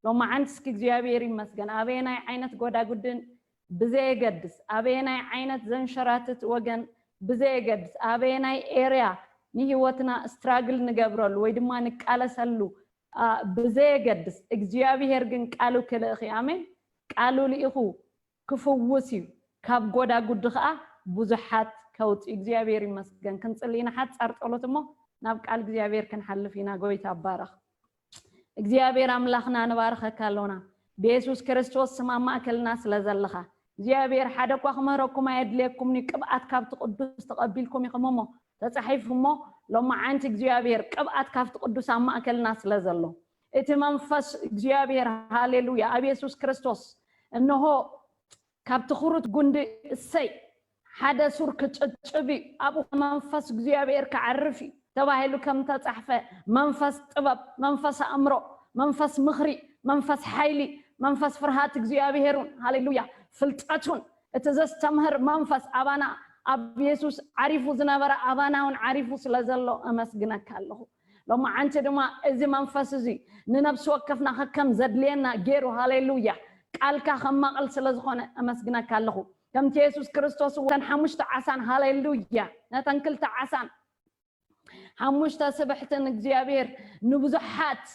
ሎማዓንቲ እስኪ እግዚኣብሔር ይመስገን። ኣበየናይ ዓይነት ጎዳጉድን ብዘየገድስ፣ ኣበየናይ ዓይነት ዘንሸራትት ወገን ብዘየገድስ፣ ኣበየናይ ኤርያ ንህይወትና ስትራግል ንገብረሉ ወይ ድማ ንቃለሰሉ ብዘየገድስ፣ እግዚኣብሔር ግን ቃሉ ክልእኽ እዩ። ኣሜን። ቃሉ ልኢኹ ክፍውስ እዩ። ካብ ጎዳጉዲ ከዓ ብዙሓት ከውፅእ። እግዚኣብሔር ይመስገን። ክንፅሊ ኢና ሓፃር ፀሎት እሞ ናብ ቃል እግዚኣብሔር ክንሓልፍ ኢና። ጎይታ ኣባረኽ። እግዚኣብሔር ኣምላኽና ንባርኸካ ኣሎና። ብየሱስ ክርስቶስ ስም ኣብ ማእከልና ስለ ዘለኻ እግዚኣብሔር ሓደ እኳ ክምህረኩም ኣየድልየኩምኒ፣ ቅብኣት ካብቲ ቅዱስ ተቐቢልኩም ኢኹም እሞ ተጻሒፉ እሞ ሎማዓንቲ እግዚኣብሔር ቅብኣት ካብቲ ቅዱስ ኣብ ማእከልና ስለ ዘሎ እቲ መንፈስ እግዚኣብሔር ሃሌሉያ ኣብ የሱስ ክርስቶስ እንሆ ካብ ትኹሩት ጉንዲ እሰይ ሓደ ሱር ክጭብጭብ እዩ፣ ኣብኡ መንፈስ እግዚኣብሔር ክዓርፍ እዩ ተባሂሉ ከም ተጻሕፈ መንፈስ ጥበብ፣ መንፈስ ኣእምሮ፣ መንፈስ ምኽሪ፣ መንፈስ ሓይሊ፣ መንፈስ ፍርሃት እግዚኣብሔር እውን ሃሌሉያ ፍልጠት እውን እቲ ዘስተምህር መንፈስ ኣባና ኣብ የሱስ ዓሪፉ ዝነበረ ኣባና እውን ዓሪፉ ስለ ዘሎ እመስግነካ ኣለኹ። ሎማዓንቲ ድማ እዚ መንፈስ እዚ ንነብሲ ወከፍና ከከም ዘድልየና ገይሩ ሃሌሉያ ቃልካ ከማቕል ስለ ዝኾነ እመስግነካ ኣለኹ። ከምቲ የሱስ ክርስቶስ እውን ነተን ሓሙሽተ ዓሳን ሃሌሉያ ነተን ክልተ ዓሳን ሓሙሽተ ስብሕትን እግዚኣብሔር ንብዙሓት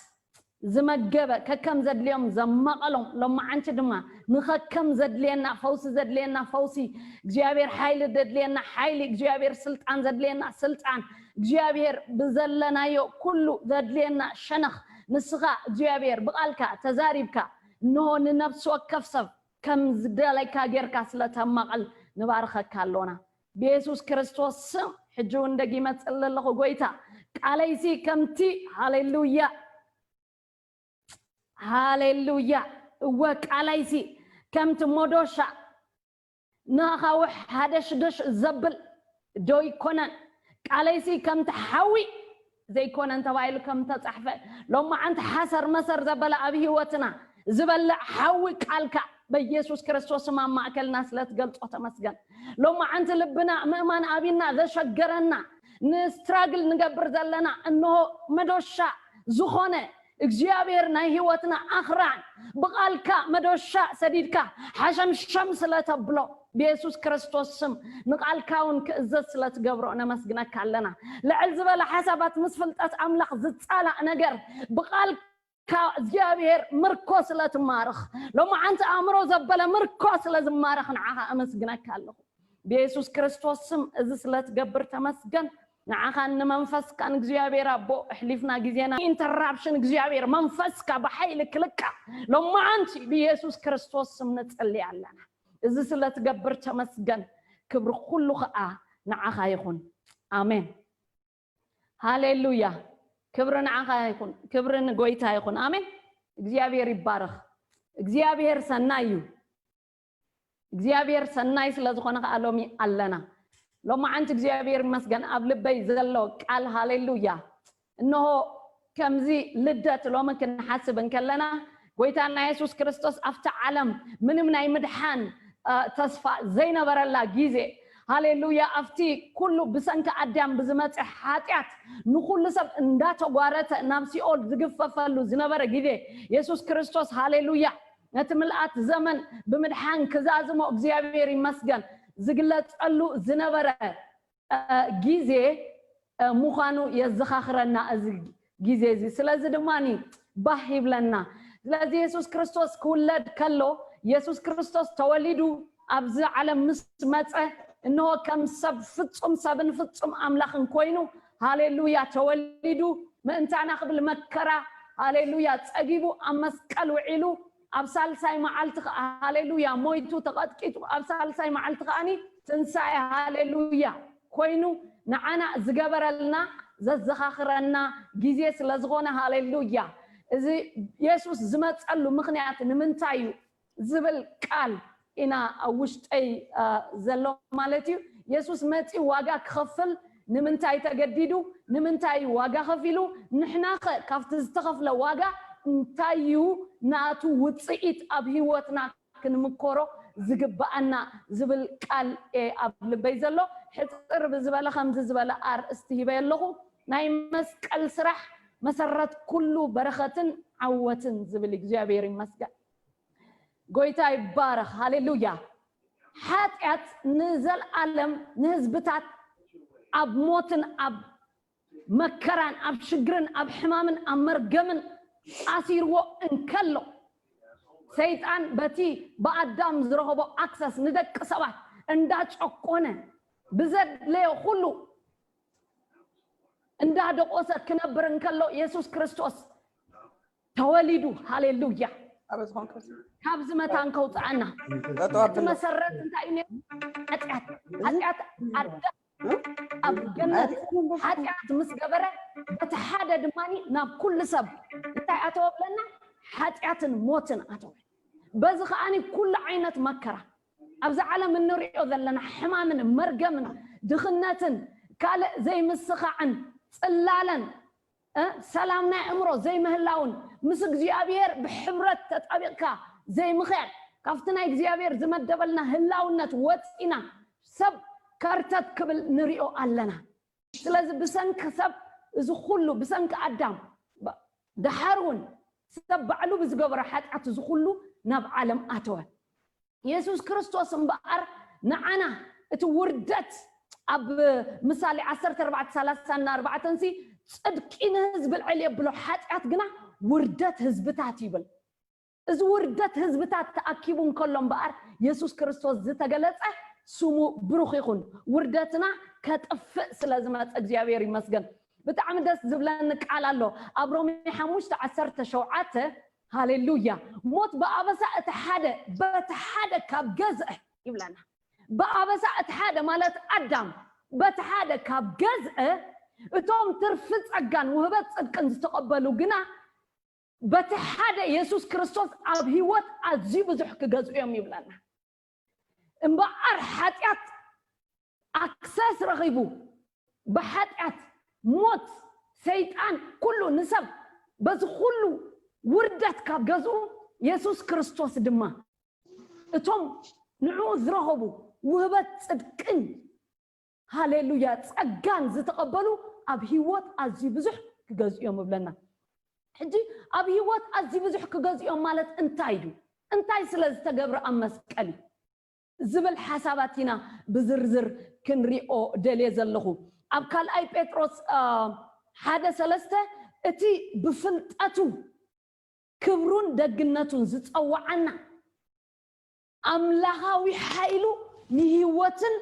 ዝመገበ ከከም ዘድልዮም ዘማቐሎም ሎማዓንቲ ድማ ንኸከም ዘድልየና ፈውሲ ዘድልየና ፈውሲ እግዚኣብሔር ሓይሊ ዘድልየና ሓይሊ እግዚኣብሔር ስልጣን ዘድልየና ስልጣን እግዚኣብሔር ብዘለናዮ ኩሉ ዘድልየና ሸነኽ ንስኻ እግዚኣብሔር ብቓልካ ተዛሪብካ እንሆ ንነፍሲ ወከፍ ሰብ ከም ዝደለካ ጌርካ ስለ ተማቐል ንባርኸካ ኣሎና ብየሱስ ክርስቶስ ስም ሕጂ እውን ደጊመ ጽሊ ኣለኹ ጎይታ ቃለይሲ ከምቲ ሃሌሉያ ሃሌሉያ እወ ቃላይሲ ከምቲ ሞዶሻ ንኣኻውሕ ሃደሽደሽ ዘብል ዶ ይኮነን ቃለይሲ ከምቲ ሓዊ ዘይኮነን ተባሂሉ ከም ተጻሕፈ ሎማዓንቲ ሓሰር መሰር ዘበለ ኣብ ህይወትና ዝበልዕ ሓዊ ቃልካ በኢየሱስ ክርስቶስ ስም ኣብ ማእከልና ስለ ትገልጾ ተመስገን። ሎማዓንቲ ልብና ምእማን ኣቢና ዘሸገረና ንስትራግል ንገብር ዘለና እንሆ መዶሻ ዝኾነ እግዚኣብሔር ናይ ህይወትና ኣኽራን ብቓልካ መዶሻ ሰዲድካ ሓሸምሸም ስለ ተብሎ ብየሱስ ክርስቶስ ስም ንቓልካ እውን ክእዘዝ ስለ ትገብሮ ነመስግነካ ኣለና። ልዕል ዝበለ ሓሳባት ምስ ፍልጠት ኣምላኽ ዝጻላእ ነገር ብቓል ካብ እግዚኣብሔር ምርኮ ስለ ትማርኽ ሎማዓንቲ ኣእምሮ ዘበለ ምርኮ ስለ ዝማርኽ ንዓኻ ኣመስግነካ ኣለኹ ብየሱስ ክርስቶስ ስም እዚ ስለ ትገብር ተመስገን ንዓኻን ንመንፈስካን እግዚኣብሔር ኣቦ ኣሕሊፍና ግዜና ኢንተራፕሽን እግዚኣብሔር መንፈስካ ብሓይሊ ክልቃ ሎማዓንቲ ብየሱስ ክርስቶስ ስም ንጽሊ ኣለና እዚ ስለ ትገብር ተመስገን ክብሪ ኩሉ ከዓ ንዓኻ ይኹን ኣሜን ሃሌሉያ ክብሪ ንዓኻ ይኹን ክብሪ ንጎይታ ይኹን ኣሜን እግዚኣብሔር ይባረኽ እግዚኣብሔር ሰናይ እዩ እግዚኣብሔር ሰናይ ስለ ዝኾነ ከዓ ሎሚ ኣለና ሎማዓንቲ እግዚኣብሔር ይመስገን ኣብ ልበይ ዘሎ ቃል ሃሌሉያ እንሆ ከምዚ ልደት ሎሚ ክንሓስብ እንከለና ጎይታና የሱስ ክርስቶስ ኣብቲ ዓለም ምንም ናይ ምድሓን ተስፋ ዘይነበረላ ግዜ ሃሌሉያ ኣብቲ ኩሉ ብሰንኪ ኣዳም ብዝመፀ ሓጢኣት ንኩሉ ሰብ እንዳተጓረተ ናብ ሲኦል ዝግፈፈሉ ዝነበረ ግዜ የሱስ ክርስቶስ ሃሌሉያ ነቲ ምልኣት ዘመን ብምድሓን ክዛዝሞ እግዚኣብሔር ይመስገን ዝግለፀሉ ዝነበረ ግዜ ምዃኑ የዘኻኽረና እዚ ግዜ እዚ ስለዚ ድማ ባህ ይብለና ስለዚ የሱስ ክርስቶስ ክውለድ ከሎ የሱስ ክርስቶስ ተወሊዱ ኣብዚ ዓለም ምስ መፀ እንሆ ከም ሰብ ፍጹም ሰብን ፍጹም ኣምላኽን ኮይኑ ሃሌሉያ ተወሊዱ ምእንታና ክብል መከራ ሃሌሉያ ጸጊቡ ኣብ መስቀል ውዒሉ ኣብ ሳልሳይ መዓልቲ ሃሌሉያ ሞይቱ ተቐጥቂጡ ኣብ ሳልሳይ መዓልቲ ከዓኒ ትንሳኤ ሃሌሉያ ኮይኑ ንዓና ዝገበረልና ዘዘኻኽረና ግዜ ስለ ዝኾነ ሃሌሉያ እዚ የሱስ ዝመፀሉ ምክንያት ንምንታይ እዩ ዝብል ቃል ኢና ኣብ ውሽጠይ ዘሎ ማለት እዩ የሱስ መፂኡ ዋጋ ክኸፍል ንምንታይ ተገዲዱ ንምንታይ ዋጋ ከፊሉ ንሕናኸ ካብቲ ዝተኸፍለ ዋጋ እንታይ እዩ ናቱ ውፅኢት ኣብ ህይወትና ክንምኮሮ ዝግበኣና ዝብል ቃል ኣብ ልበይ ዘሎ ሕፅር ብዝበለ ከምዚ ዝበለ ኣርእስቲ ሂበ ኣለኹ ናይ መስቀል ስራሕ መሰረት ኩሉ በረኸትን ዓወትን ዝብል እግዚኣብሔር ይመስገን። ጎይታ ይባረኽ። ሃሌሉያ። ሓጢኣት ንዘልኣለም ንህዝብታት ኣብ ሞትን ኣብ መከራን ኣብ ሽግርን ኣብ ሕማምን ኣብ መርገምን ኣሲርዎ እንከሎ፣ ሰይጣን በቲ ብኣዳም ዝረኸቦ ኣክሰስ ንደቂ ሰባት እንዳጨቆነ ብዘድለዮ ኩሉ እንዳደቆሰ ክነብር እንከሎ፣ የሱስ ክርስቶስ ተወሊዱ። ሃሌሉያ። ኣበዝኾን ክርስ ካብዚ መታን ከውፅኣና። ጠጠው እቲ ኣብሎ መሰረት እንታይ እዩ ነይሩ? ሓጢኣት። ሓጢኣት ኣዳም ኣብ ገነት ሓጢኣት ምስ ገበረ፣ በቲ ሓደ ድማ ናብ ኩሉ ሰብ እንታይ ኣተወ ብለና? ሓጢኣትን ሞትን ኣተወ። በዚ ከዓኒ ኩሉ ዓይነት መከራ ኣብዚ ዓለም እንሪኦ ዘለና ሕማምን መርገምን ድኽነትን ካልእ ዘይምስኻዕን ጽላለን እ ሰላም ናይ ኣእምሮ ዘይምህላውን ምስ እግዚኣብሔር ብሕብረት ተጣቢቕካ ዘይምኽያድ፣ ካብቲ ናይ እግዚኣብሔር ዝመደበልና ህላውነት ወፂና ሰብ ከርተት ክብል ንሪኦ ኣለና። ስለዚ ብሰንኪ ሰብ እዚ ኩሉ ብሰንኪ ኣዳም ብ- ደሓር እውን ሰብ ባዕሉ ብዝገበሮ ሓጢኣት እዚ ኩሉ ናብ ዓለም ኣተወ። የሱስ ክርስቶስ እምበኣር ንዓና እቲ ውርደት ኣብ ምሳሌ ዓሰርተ ኣርባዕተ ሰላሳ እና ኣርባዕተ ሲ ጽድቂ ንህዝቢ ልዕል የብሎ፣ ሓጢኣት ግና ውርደት ህዝብታት ይብል። እዚ ውርደት ህዝብታት ተኣኪቡ እንከሎ እምበኣር የሱስ ክርስቶስ ዝተገለጸ ስሙ ብሩኽ ይኹን። ውርደትና ከጥፍእ ስለ ዝመጸ እግዚኣብሔር ይመስገን። ብጣዕሚ ደስ ዝብለኒ ቃል ኣሎ ኣብ ሮሜ ሓሙሽተ ዓሰርተ ሸውዓተ። ሃሌሉያ። ሞት ብኣበሳ እቲ ሓደ በቲ ሓደ ካብ ገዝአ ይብለና። ብኣበሳ እቲ ሓደ ማለት ኣዳም በቲ ሓደ ካብ ገዝአ፣ እቶም ትርፊ ጸጋን ውህበት ጽድቅን ዝተቐበሉ ግና በቲ ሓደ የሱስ ክርስቶስ ኣብ ህይወት ኣዝዩ ብዙሕ ክገዝኡ እዮም ይብለና። እምበኣር ሓጢኣት ኣክሰስ ረኺቡ ብሓጢኣት ሞት ሰይጣን ኩሉ ንሰብ በዚ ኩሉ ውርደት ካብ ገዝኡ የሱስ ክርስቶስ ድማ እቶም ንዕኡ ዝረኸቡ ውህበት ጽድቅን ሃሌሉያ ጸጋን ዝተቐበሉ ኣብ ህይወት ኣዝዩ ብዙሕ ክገዝኡ እዮም ይብለና። ሕጂ ኣብ ህይወት ኣዝዩ ብዙሕ ክገዝኡ እዮም ማለት እንታይ እዩ? እንታይ ስለ ዝተገብረ ኣብ መስቀል እዩ ዝብል ሓሳባት ኢና ብዝርዝር ክንሪኦ ደልየ ዘለኹ። ኣብ ካልኣይ ጴጥሮስ ሓደ ሰለስተ እቲ ብፍልጠቱ ክብሩን ደግነቱን ዝጸዋዓና ኣምላኻዊ ሓይሉ ንህይወትን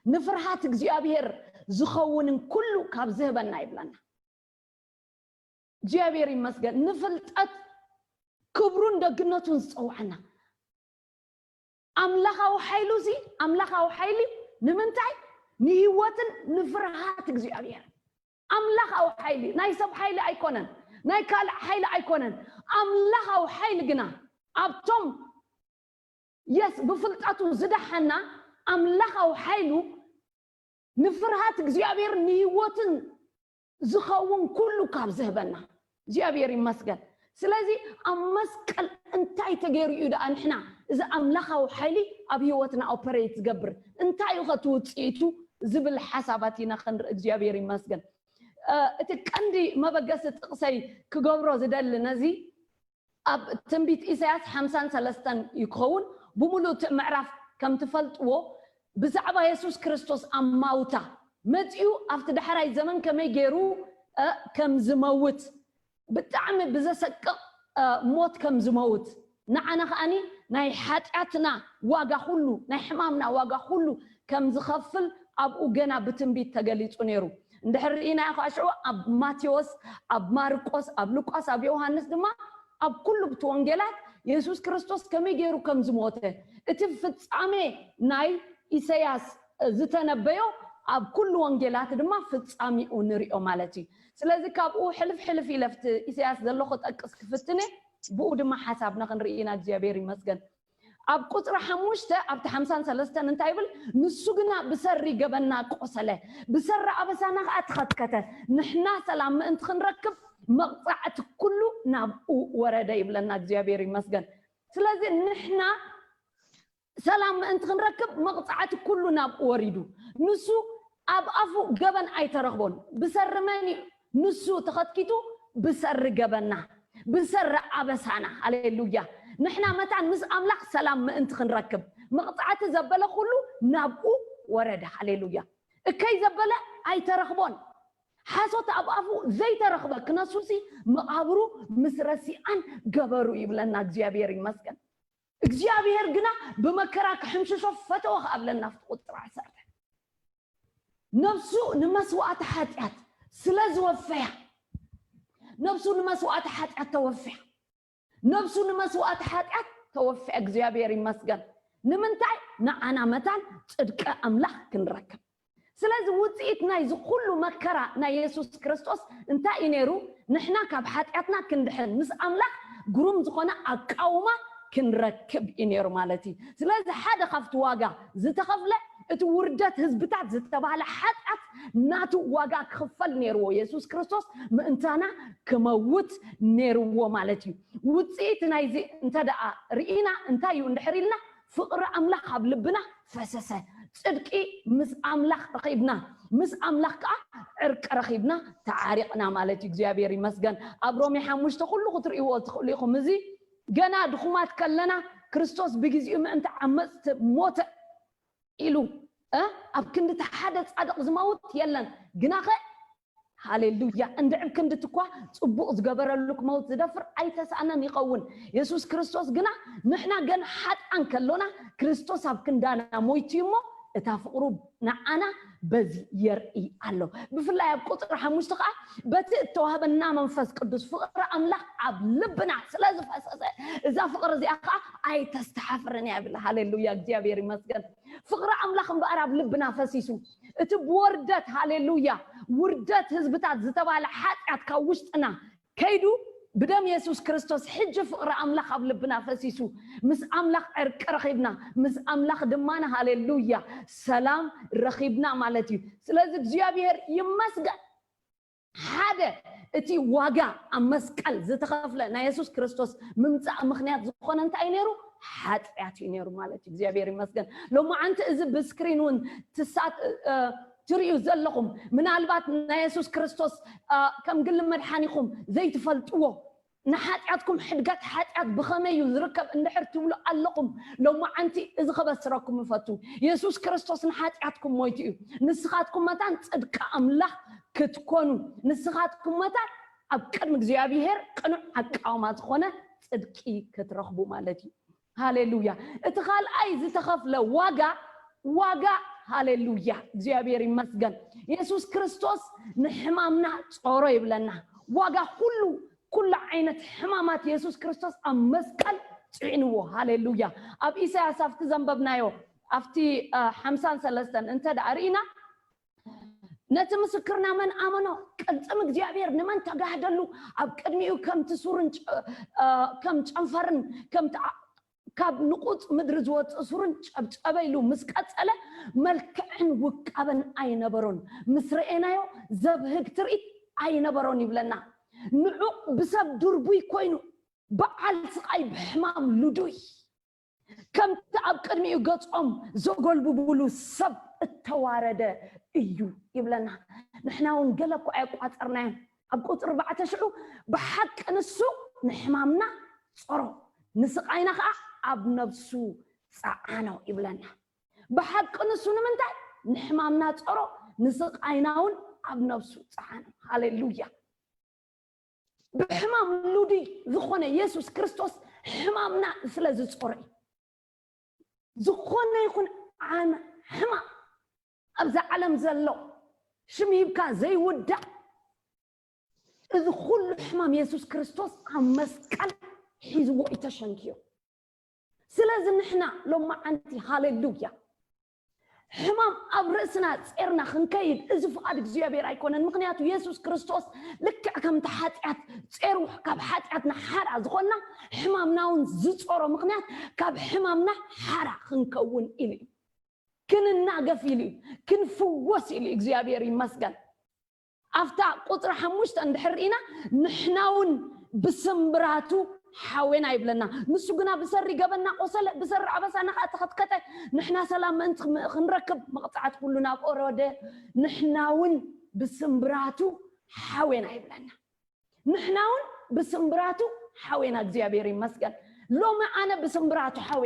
ንፍርሃት እግዚኣብሔር ዝኸውንን ኩሉ ካብ ዝህበና ይብለና። እግዚኣብሔር ይመስገን ንፍልጠት ክብሩን ደግነቱን ዝጸዋዓና ኣምላኻዊ ሓይሉ እዚ ኣምላኻዊ ሓይሊ ንምንታይ ንህይወትን ንፍርሃት እግዚኣብሔር ኣምላኻዊ ሓይሊ ናይ ሰብ ሓይሊ ኣይኮነን ናይ ካልእ ሓይሊ ኣይኮነን ኣምላኻዊ ሓይሊ ግና ኣብቶም የስ ብፍልጠቱ ዝደሓና ኣምላኻዊ ሓይሉ ንፍርሃት እግዚኣብሔር ንህይወትን ዝኸውን ኩሉ ካብ ዝህበና እግዚኣብሔር ይመስገን ስለዚ ኣብ መስቀል እንታይ ተገይሩ እዩ ደኣ ንሕና እዚ ኣምላኻዊ ሓይሊ ኣብ ህይወትና ኦፐሬት ዝገብር እንታይ እዩ ከቲ ውፅኢቱ ዝብል ሓሳባት ኢና ክንርኢ እግዚኣብሔር ይመስገን እቲ ቀንዲ መበገሲ ጥቕሰይ ክገብሮ ዝደሊ ነዚ ኣብ ትንቢት ኢሳያስ ሓምሳን ሰለስተን እዩ ክኸውን ብምሉእ እቲ ምዕራፍ ከም ትፈልጥዎ ብዛዕባ የሱስ ክርስቶስ ኣማውታ መፂኡ ኣብቲ ዳሕራይ ዘመን ከመይ ገይሩ ከም ዝመውት ብጣዕሚ ብዘሰቅቕ ሞት ከም ዝመውት ንዓና ከዓኒ ናይ ሓጢኣትና ዋጋ ኩሉ ናይ ሕማምና ዋጋ ኩሉ ከም ዝኸፍል ኣብኡ ገና ብትንቢት ተገሊፁ ነይሩ እንድሕር ርኢናዮ ከዓ ሽዑ ኣብ ማቴዎስ ኣብ ማርቆስ ኣብ ሉቃስ ኣብ ዮሃንስ ድማ ኣብ ኩሉ ብቲ ወንጌላት የሱስ ክርስቶስ ከመይ ገይሩ ከም ዝሞተ እቲ ፍጻሜ ናይ ኢሰያስ ዝተነበዮ ኣብ ኩሉ ወንጌላት ድማ ፍጻሚኡ ንሪኦ ማለት እዩ ስለዚ ካብኡ ሕልፍ ሕልፍ ኢለ ፍቲ ኢሰያስ ዘሎ ክጠቅስ ክፍትነ ብኡ ድማ ሓሳብና ክንርኢ ኢና እግዚኣብሔር ይመስገን ኣብ ቁፅሪ ሓሙሽተ ኣብቲ ሓምሳን ሰለስተን እንታይ ይብል ንሱ ግና ብሰሪ ገበና ቆሰለ ብሰሪ ኣበሳና ከዓ ተኸትከተ ንሕና ሰላም ምእንቲ ክንረክብ መቕፃዕቲ ኩሉ ናብኡ ወረደ ይብለና እግዚኣብሔር ይመስገን ስለዚ ንሕና ሰላም ምእንቲ ክንረክብ መቕፃዕቲ ኩሉ ናብኡ ወሪዱ ንሱ ኣብ ኣፉ ገበን ኣይተረኽቦን ብሰሪ መን እዩ ንሱ ተኸትኪቱ ብሰሪ ገበና፣ ብሰሪ ኣበሳና። ሃሌሉያ። ንሕና መታን ምስ ኣምላኽ ሰላም ምእንቲ ክንረክብ፣ መቕጻዕቲ ዘበለ ኩሉ ናብኡ ወረደ። ሃሌሉያ። እከይ ዘበለ ኣይተረኽቦን። ሓሶት ኣብ ኣፉ ዘይተረኽበ ክነሱሲ፣ መቓብሩ ምስ ረሲኣን ገበሩ ይብለና። እግዚኣብሔር ይመስገን። እግዚኣብሔር ግና ብመከራ ክሕምሽሾ ፈተወ ክኣብለና ኣብቲ ቁፅሪ ዓሰርተ። ነብሱ ንመስዋእቲ ሓጢኣት ስለ ዝወፈያ፣ ነብሱ ንመስዋእቲ ሓጢኣት ተወፍያ፣ ነብሱ ንመስዋእቲ ሓጢኣት ተወፍያ። እግዚኣብሔር ይመስገን። ንምንታይ? ንዓና መታን ጽድቂ ኣምላኽ ክንረክብ። ስለዚ ውጽኢት ናይዚ ኩሉ መከራ ናይ የሱስ ክርስቶስ እንታይ እዩ ነይሩ? ንሕና ካብ ሓጢኣትና ክንድሕን፣ ምስ ኣምላኽ ግሩም ዝኾነ ኣቃውማ ክንረክብ እዩ ነይሩ ማለት እዩ። ስለዚ ሓደ ካብቲ ዋጋ ዝተኸፍለ፣ እቲ ውርደት ህዝብታት ዝተባህለ ሓጢኣት ናቱ ዋጋ ክኽፈል ነይርዎ። የሱስ ክርስቶስ ምእንታና ክመውት ነይርዎ ማለት እዩ። ውጽኢት ናይዚ እንተ ደኣ ርኢና እንታይ እዩ እንድሕር ኢልና፣ ፍቕሪ ኣምላኽ ኣብ ልብና ፈሰሰ። ጽድቂ ምስ ኣምላኽ ረኺብና፣ ምስ ኣምላኽ ከኣ ዕርቂ ረኺብና፣ ተዓሪቕና ማለት እዩ። እግዚኣብሔር ይመስገን። ኣብ ሮሜ ሓሙሽተ ኩሉ ክትርእይዎ ትኽእሉ ኢኹም። እዚ ገና ድኹማት ከለና ክርስቶስ ብግዜኡ ምእንቲ ዓመጽቲ ሞተ ኢሉ፣ እ፣ ኣብ ክንዲ እቲ ሓደ ጻድቕ ዝመውት የለን። ግናኸ፣ ሃሌሉያ፣ እንድዕብ ክንዲ እቲ እኳ ጽቡቕ ዝገበረሉ ክመውት ዝደፍር ኣይተሳእነን ይኸውን። የሱስ ክርስቶስ ግና ንሕና ገን ሓጥኣን ከሎና ክርስቶስ ኣብ ክንዳና ሞይቱ እዩ እሞ፣ እታ ፍቕሩ ንዓና በዚ የርኢ ኣሎ። ብፍላይ ኣብ ቁጽሪ ሓሙሽተ ከኣ፣ በቲ እተዋህበና መንፈስ ቅዱስ ፍቕሪ ኣምላኽ ኣብ ልብና ስለ ዝፈሰሰ፣ እዛ ፍቕሪ እዚኣ ከኣ ኣይተስተሓፍርን እያ ይብል። ሃሌሉያ፣ እግዚኣብሔር ይመስገን። ፍቕሪ ኣምላኽ እምበኣር ኣብ ልብና ፈሲሱ፣ እቲ ብወርደት፣ ሃሌሉያ፣ ውርደት ህዝብታት ዝተባህለ ሓጢኣት ካብ ውሽጥና ከይዱ፣ ብደም የሱስ ክርስቶስ ሕጂ ፍቕሪ ኣምላኽ ኣብ ልብና ፈሲሱ፣ ምስ ኣምላኽ ዕርቂ ረኺብና፣ ምስ ኣምላኽ ድማ፣ ሃሌሉያ፣ ሰላም ረኺብና ማለት እዩ። ስለዚ እግዚኣብሔር ይመስገን። ሓደ እቲ ዋጋ ኣብ መስቀል ዝተኸፍለ ናይ የሱስ ክርስቶስ ምምጻእ ምኽንያት ዝኾነ እንታይ እዩ ነይሩ? ሓጢኣት እዩ ነይሩ ማለት እዩ። እግዚኣብሔር ይመስገን። ሎማዓንቲ እዚ ብስክሪን እውን ትሳት-፣ እ፣ ትርእዩ ዘለኹም፣ ምናልባት ናይ የሱስ ክርስቶስ፣ እ፣ ከም ግሊ መድሓኒኹም ዘይትፈልጥዎ፣ ንሓጢኣትኩም ሕድገት ሓጢኣት ብኸመይ እዩ ዝርከብ እንድሕር ትብሉ ኣለኹም፣ ሎማዓንቲ እዚ ከበስረኩም እፈቱ። የሱስ ክርስቶስ ንሓጢኣትኩም ሞይቱ እዩ። ንስኻትኩም መታን ጽድቂ ኣምላኽ ክትኮኑ፣ ንስኻትኩም መታን ኣብ ቅድሚ እግዚኣብሔር ቅኑዕ ኣቃውማ ዝኾነ ጽድቂ ክትረኽቡ ማለት እዩ። ሃሌሉያ። እቲ ካልኣይ ዝተኸፍለ ዋጋ፣ ዋጋ፣ ሃሌሉያ፣ እግዚኣብሔር ይመስገን። የሱስ ክርስቶስ ንሕማምና ጾሮ ይብለና። ዋጋ ኩሉ፣ ኩሉ ዓይነት ሕማማት የሱስ ክርስቶስ ኣብ መስቀል ጽዒንዎ። ሃሌሉያ። ኣብ ኢሳያስ ኣብቲ ዘንበብናዮ፣ ኣብቲ፣ እ፣ ሓምሳን ሰለስተን እንተ ደኣ ርኢና፣ ነቲ ምስክርና መን ኣመኖ? ቅልጽም እግዚኣብሔር ንመን ተጋህደሉ? ኣብ ቅድሚኡ ከምቲ ሱርን ጨ-፣ እ፣ ከም ጨንፈርን ከምቲ ዓ-፣ ካብ ንቁጽ ምድሪ ዝወጽእ ሱርን ጨብጨበ ኢሉ ምስ ቀጸለ፣ መልክዕን ውቃበን ኣይነበሮን። ምስ ረኤናዮ ዘብህግ ትርኢት ኣይነበሮን ይብለና። ንዑቕ ብሰብ ድርቡይ ኮይኑ፣ በዓል ስቓይ ብሕማም ልዱይ፣ ከምቲ ኣብ ቅድሚኡ ገጾም ዘጎልብብሉ ሰብ እተዋረደ እዩ ይብለና። ንሕና እውን ገለ እኮ ኣየቋጸርናዮን። ኣብ ቁጽሪ ኣርባዕተ ሽዑ ብሓቂ ንሱ ንሕማምና ጾሮ፣ ንስቓይና ኸኣ ኣብ ነብሱ ጸዓኖ ይብለና። ብሓቂ ንሱ ንምንታይ ንሕማምና ጾሮ፣ ንስቓይና እውን ኣብ ነብሱ ጸዓኖ። ሃሌሉያ። ብሕማም ልዱይ ዝኾነ የሱስ ክርስቶስ ሕማምና ስለ ዝጾረ እዩ። ዝኾነ ይኹን ዓን-፣ ሕማም ኣብዛ ዓለም ዘሎ ሽም ሂብካ ዘይውዳእ፣ እዚ ኩሉ ሕማም የሱስ ክርስቶስ ኣብ መስቀል ሒዝዎ እዩ ተሸንክዮ። ስለዚ ንሕና ሎማዓንቲ፣ ሃሌሉያ፣ ሕማም ኣብ ርእስና ጼርና ክንከይድ እዚ ፍቓድ እግዚኣብሔር ኣይኮነን። ምኽንያቱ የሱስ ክርስቶስ ልክዕ ከምቲ ሓጢኣት ጼሩ ካብ ሓጢኣትና ሓራ ዝኾንና፣ ሕማምና እውን ዝጾሮ ምኽንያት ካብ ሕማምና ሓራ ክንከውን ኢሉ እዩ። ክንናገፍ ኢሉ እዩ። ክንፍወስ ኢሉ እዩ። እግዚኣብሔር ይመስገን። ኣብታ ቁጽሪ ሓሙሽተ እንድሕር ርኢና፣ ንሕና እውን ብስምብራቱ ሓዌና ይብለና። ንሱ ግና ብሰሪ ገበንና ቆሰለ፣ ብሰሪ ኣበሳና ኸኣ ተኸትከተ። ንሕና ሰላም ምእንቲ ክም-፣ ክንረክብ መቕጻዕቲ ኩሉ ናብ ኦረደ። ንሕና እውን ብስምብራቱ ሓዌና ይብለና። ንሕና እውን ብስምብራቱ ሓዌና እግዚኣብሔር ይመስገን። ሎሚ ኣነ ብስምብራቱ ሓዌ፣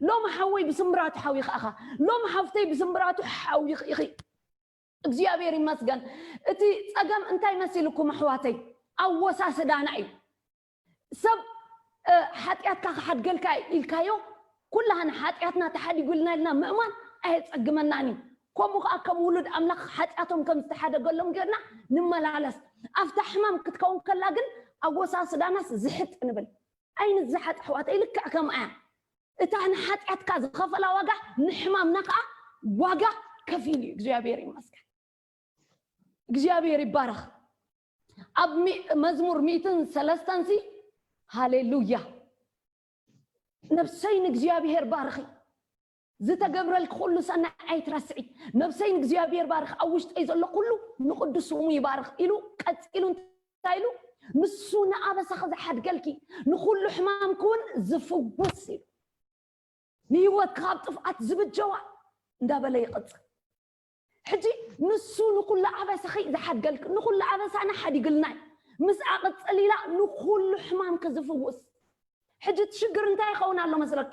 ሎሚ ሓወይ ብስምብራቱ ሓዊ ከኣኻ፣ ሎሚ ሓፍተይ ብስምብራቱ ሓዊ ኢኺ። እግዚኣብሔር ይመስገን። እቲ ጸገም እንታይ መሲልኩም ኣሕዋተይ? ኣወሳስዳና እዩ። ሰብ ሓጢኣትካ ክሓድገልካ ኢልካዮ፣ ኩላህና ሓጢኣትና ተሓዲጉልና ኢልና ምእማን ኣየጸግመናን እዩ። ከምኡ ከዓ ከም ውሉድ ኣምላኽ ሓጢኣቶም ከም ዝተሓደገሎም ጌርና ንመላለስ። ኣብታ ሕማም ክትከውን ከላ ግን ኣወሳስዳናስ ዝሕጥ ንብል። ኣይንዝሓጥ ኣሕዋተይ፣ ልክዕ ከምኣ እያ። እታ ንሓጢኣትካ ዝኸፈላ ዋጋ ንሕማምና ከዓ ዋጋ ከፊሉ እዩ። እግዚኣብሔር ይመስገን። እግዚኣብሔር ይባረኽ። ኣብ መዝሙር ሚእትን ሰለስተን ሲ ሃሌሉያ፣ ነብሰይ ንእግዚኣብሔር ባርኺ፣ ዝተገብረልክ ኩሉ ሰናይ ኣይትረስዒ። ነብሰይ ንእግዚኣብሔር ባርኽ፣ ኣብ ውሽጠይ ዘሎ ኩሉ ንቅዱስ ስሙ ይባርኽ ኢሉ ቀጺሉ እንታይ ኢሉ? ንሱ ንኣበሳኺ ዝሓድገልኪ፣ ንኩሉ ሕማምኪ እውን ዝፍውስ ኢሉ፣ ንህይወትኪ ካብ ጥፍኣት ዝብጀዋ እንዳበለ ይቕጽል። ሕጂ ንሱ ንኩሉ ኣበሳኺ ዝሓድገልኪ፣ ንኩሉ ኣበሳና ሓዲግልና እዩ። ምስ ኣቕጽል ኢላ ንኩሉ ሕማምኪ ዝፍውስ። ሕጂ እቲ ሽግር እንታይ ይኸውን ኣሎ መስለኪ?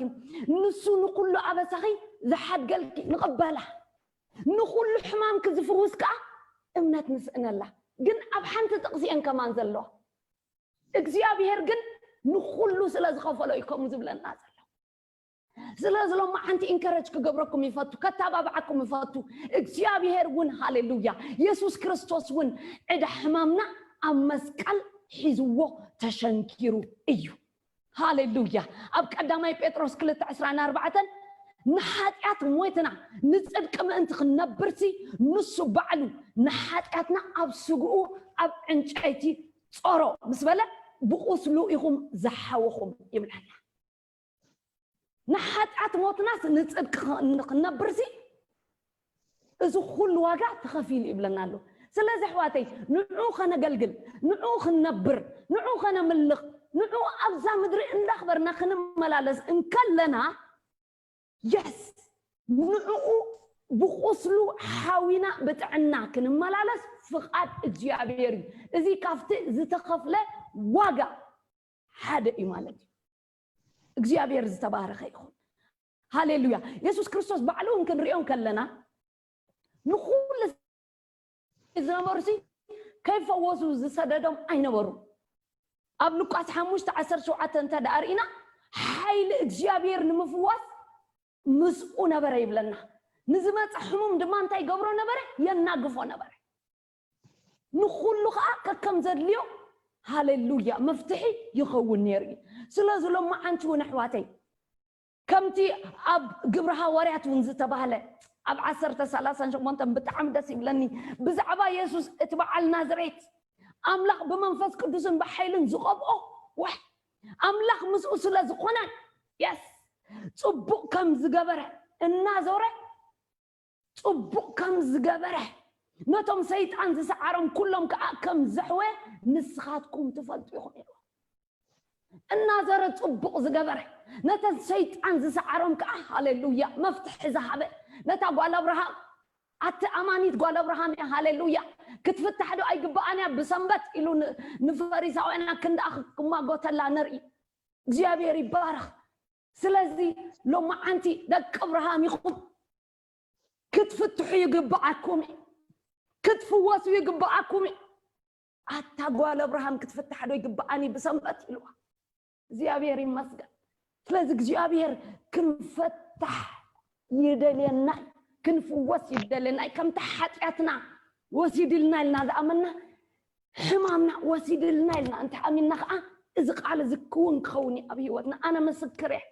ንሱ ንኩሉ ኣበሳኺ ዝሓድገልኪ ንቕበላ፣ ንኩሉ ሕማምኪ ዝፍውስ ከዓ እምነት ንስእነላ። ግን ኣብ ሓንቲ ጥቕሲ እየን ከማን ዘለዋ። እግዚኣብሔር ግን ንኩሉ ስለ ዝኸፈሎ እዩ ከምኡ ዝብለና ዘሎ። ስለዚ ሎማዓንቲ ኢንከረጅ ክገብረኩም ይፈቱ፣ ከተባብዓኩም ይፈቱ። እግዚኣብሔር እውን ሃሌሉያ፣ የሱስ ክርስቶስ እውን ዕዳ ሕማምና ኣብ መስቀል ሒዝዎ ተሸንኪሩ እዩ። ሃሌሉያ። ኣብ ቀዳማይ ጴጥሮስ ክልተ ዕስራን ኣርባዕተን ንሓጢኣት ሞይትና ንጽድቂ ምእንቲ ክንነብርሲ ንሱ ባዕሉ ንሓጢኣትና ኣብ ስግኡ ኣብ ዕንጨይቲ ጾሮ ምስ በለ ብቁስሉ ኢኹም ዝሓወኹም ይብለና። ንሓጢኣት ሞትናስ ንጽድቂ ክንነብርሲ እዚ ኩሉ ዋጋ ተኸፊሉ ይብለና ኣሎ። ስለዚ ኣሕዋተይ ንዑ ከነገልግል፣ ንዑ ክንነብር፣ ንዑ ከነምልኽ፣ ንዑ ኣብዛ ምድሪ እንዳኽበርና ክንመላለስ እንከለና የስ ንዕኡ ብቁስሉ ሓዊና ብጥዕና ክንመላለስ ፍቓድ እግዚኣብሔር እዩ። እዚ ካብቲ ዝተኸፍለ ዋጋ ሓደ እዩ ማለት እዩ። እግዚኣብሔር ዝተባረኸ ይኹን። ሃሌሉያ። የሱስ ክርስቶስ ባዕሉ እውን ክንሪኦ ከለና ንኹሉ ዝነበሩ ሲ ከይፈወሱ ዝሰደዶም ኣይነበሩ። ኣብ ሉቃስ ሓሙሽተ ዓሰርተ ሸውዓተ እንተ ደኣ ርኢና ሓይሊ እግዚኣብሔር ንምፍዋስ ምስኡ ነበረ ይብለና። ንዝመፀ ሕሙም ድማ እንታይ ይገብሮ ነበረ? የናግፎ ነበረ። ንኹሉ ከዓ ከከም ዘድልዮ ሃሌሉያ መፍትሒ ይኸውን ነይሩ እዩ። ስለዚ ሎማዓንቲ እውን ኣሕዋተይ ከምቲ ኣብ ግብሪ ሃዋርያት እውን ዝተባህለ ኣብ ዓሰርተ ሰላሳን ሸሞንተን ብጣዕሚ ደስ ይብለኒ። ብዛዕባ የሱስ እቲ በዓል ናዝሬት ኣምላኽ ብመንፈስ ቅዱስን ብሓይልን ዝቐብኦ ወይ ኣምላኽ ምስኡ ስለ ዝኾነ የስ ጽቡቕ ከም ዝገበረ እናዞረ ጽቡቕ ከም ዝገበረ ነቶም ሰይጣን ዝሰዓሮም ኩሎም ከዓ ከም ዘሕወ ንስኻትኩም ትፈልጡ ኢኹም ኢሉ እናዘረ ጽቡቕ ዝገበረ ነተን ሰይጣን ዝሰዓሮም ከዓ ሃሌሉያ መፍትሒ ዝሃበ ነታ ጓል ኣብርሃም ኣቲ ኣማኒት ጓል ኣብርሃም እያ ሃሌሉያ ክትፍታሕ ዶ ኣይግባኣን እያ ብሰንበት ኢሉ ንፈሪሳውያን ክንደኣ ክማጎተላ ንርኢ እግዚኣብሔር ይባረኽ ስለዚ ሎማዓንቲ ደቂ ኣብርሃም ኢኹም ክትፍትሑ ይግባኣኩም ክትፍወሱ ይግባኣኩም ኣታ ጓል ኣብርሃም ክትፍታሕ ዶ ይግባኣኒ ብሰንበት ኢልዋ እግዚኣብሔር ይመስገን ስለዚ እግዚኣብሔር ክንፈታሕ ይደልየና ክንፍወስ ይደልየና ከምቲ ሓጢኣትና ወሲድልና ኢልና ዝኣመና ሕማምና ወሲድልና ኢልና እንተ ኣሚንና ከዓ እዚ ቃል እዚ ክውን ክኸውን እዩ ኣብ ህይወትና ኣነ ምስክር እየ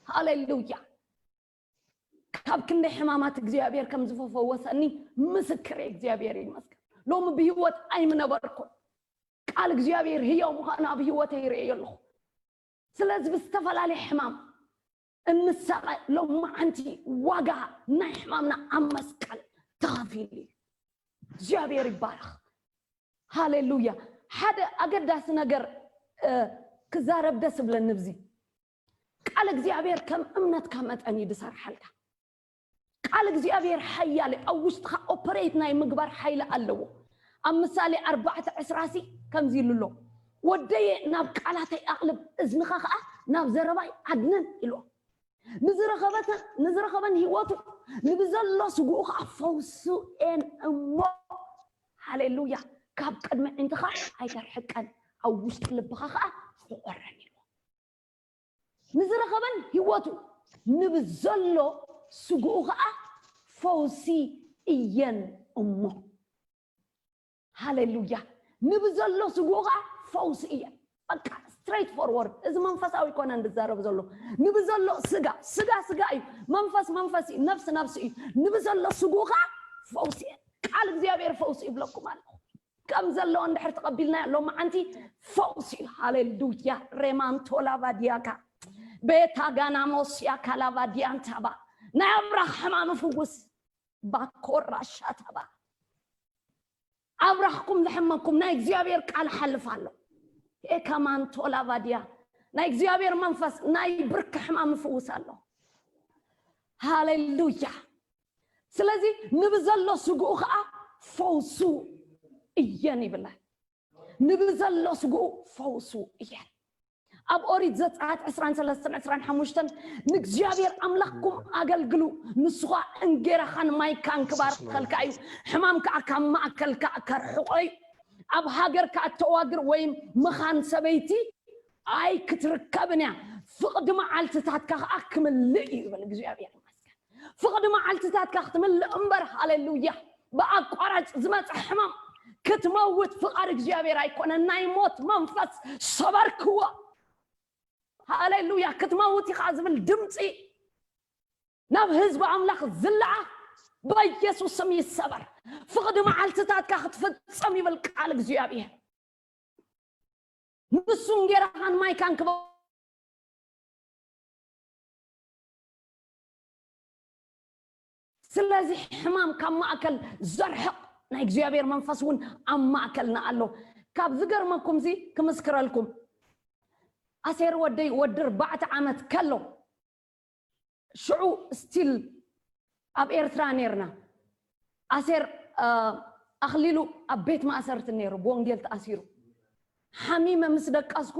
ሃሌሉያ ካብ ክንደይ ሕማማት እግዚኣብሔር ከም ዝፈፈወሰኒ ምስክር እየ እግዚኣብሔር ይመስገን ሎሚ ብህይወት ኣይምነበርኩን ቃል እግዚኣብሔር ህያው ምዃኑ ኣብ ህይወተይ ይርእየ ኣለኹ ስለዚ ብዝተፈላለየ ሕማም እንሳቐ ሎማዓንቲ ዋጋ ናይ ሕማምና ኣብ መስቀል ተኸፊሉ እዩ እግዚኣብሔር ይባረኽ ሃሌሉያ ሓደ ኣገዳሲ ነገር ክዛረብ ደስ ብለኒ ብዚ ቃል እግዚኣብሔር ከም እምነትካ መጠን እዩ ዝሰርሓልካ ቃል እግዚኣብሔር ሓያል ኣብ ውሽጥኻ ኦፐሬት ናይ ምግባር ሓይሊ ኣለዎ ኣብ ምሳሌ ኣርባዕተ ዕስራ ሲ ከምዚ ኢሉ ኣሎ፣ "ወደየ ናብ ቃላተይ ኣቕልብ፣ እዝንኻ ኸዓ ናብ ዘረባይ ኣድንን" ኢልዎ። ንዝረኸበተ-፣ ንዝረኸበን ህይወቱ፣ ንብዘሎ ስግኡ ኸዓ ፈውሱ እየን እሞ፣ ሃሌሉያ፣ "ካብ ቅድሚ ኣዒንትኻ ኣይተርሕቀን፣ ኣብ ውሽጢ ልብኻ ኸዓ ፍቖረን" ኢልዎ። ንዝረኸበን ህይወቱ፣ ንብዘሎ ስግኡ ኸዓ ፈውሲ እየን እሞ። ሃሌሉያ። ንብዘሎ ስግኡ ኸዓ ፈውሲ እየን። በቃ፣ ስትሬት ፎርወርድ። እዚ መንፈሳዊ ኮነ እንድዛረብ ዘሎ። ንብዘሎ ስጋ፣ ስጋ ስጋ እዩ። መንፈስ መንፈስ እዩ። ነፍስ ነፍስ እዩ። ንብዘሎ ስግኡ ኸዓ ፈውሲ እየን። ቃል እግዚኣብሔር ፈውሲ ይብለኩም ኣለኹ። ከም ዘለዎ እንድሕር ተቐቢልና ሎማዓንቲ ፈውሲ እዩ። ሃሌሉያ። ሬማንቶ ላቫዲያካ ቤታ ጋናሞስያ ካላቫዲያንታባ ናይ ኣብራኽ ሕማም ፍውስ ባኮራ ሻታባ። ኣብራኽኩም ዝሕመኩም ናይ እግዚኣብሔር ቃል ሓልፍ ኣሎ። ኤካማንቶ ላቫዲያ ናይ እግዚኣብሔር መንፈስ ናይ ብርክ ሕማም ይፍውስ ኣሎ። ሃሌሉያ። ስለዚ ንብዘሎ ስግኡ ኸዓ ፈውሱ እየን ይብለን። ንብዘሎ ስግኡ ፈውሱ እየን። ኣብ ኦሪት ዘጸኣት ዕስራን ሰለስተን ዕስራን ሓሙሽተን፣ "ንእግዚኣብሔር ኣምላኽኩም ኣገልግሉ፣ ንሱ ኸኣ እንጌራኻን ማይካን ክባርኸልካ እዩ፣ ሕማም ከኣ ካብ ማእከልካ ከርሕቖ እዩ። ኣብ ሃገርካ እተዋግር ወይም መኻን ሰበይቲ ኣይክትርከብን እያ፣ ፍቕዲ መዓልትታትካ ኸኣ ክምልእ እዩ" ይብል እግዚኣብሔር። ፍቕዲ መዓልትታትካ ክትምልእ እምበር፣ ሃሌሉያ፣ ብኣቋራጭ ዝመጸ ሕማም ክትመውት ፍቓድ እግዚኣብሔር ኣይኮነን። ናይ ሞት መንፈስ ሰበርክዎ። ሃሌሉያ። ክትመውት ኢኻ ዝብል ድምፂ ናብ ህዝቢ ኣምላኽ ዝለኣ በኢየሱስ ስም ይሰበር። ፍቕዲ መዓልትታትካ ክትፍጸም ይብል ቃል እግዚኣብሔር። ንሱ እንጌራኻን ማይካን ክበ-፣ ስለዚ ሕማም ካብ ማእከል ዘርሕቕ ናይ እግዚኣብሔር መንፈስ እውን ኣብ ማእከልና ኣሎ። ካብ ዝገርመኩም እዚ ክምስክረልኩም፣ ኣሴር ወደይ ወዲ ኣርባዕተ ዓመት ከሎ ሽዑ ስቲል ኣብ ኤርትራ ነርና። ኣሴር ኣኽሊሉ ኣብ ቤት ማእሰርቲ ነይሩ ብወንጌል ተኣሲሩ። ሓሚመ ምስ ደቀስኩ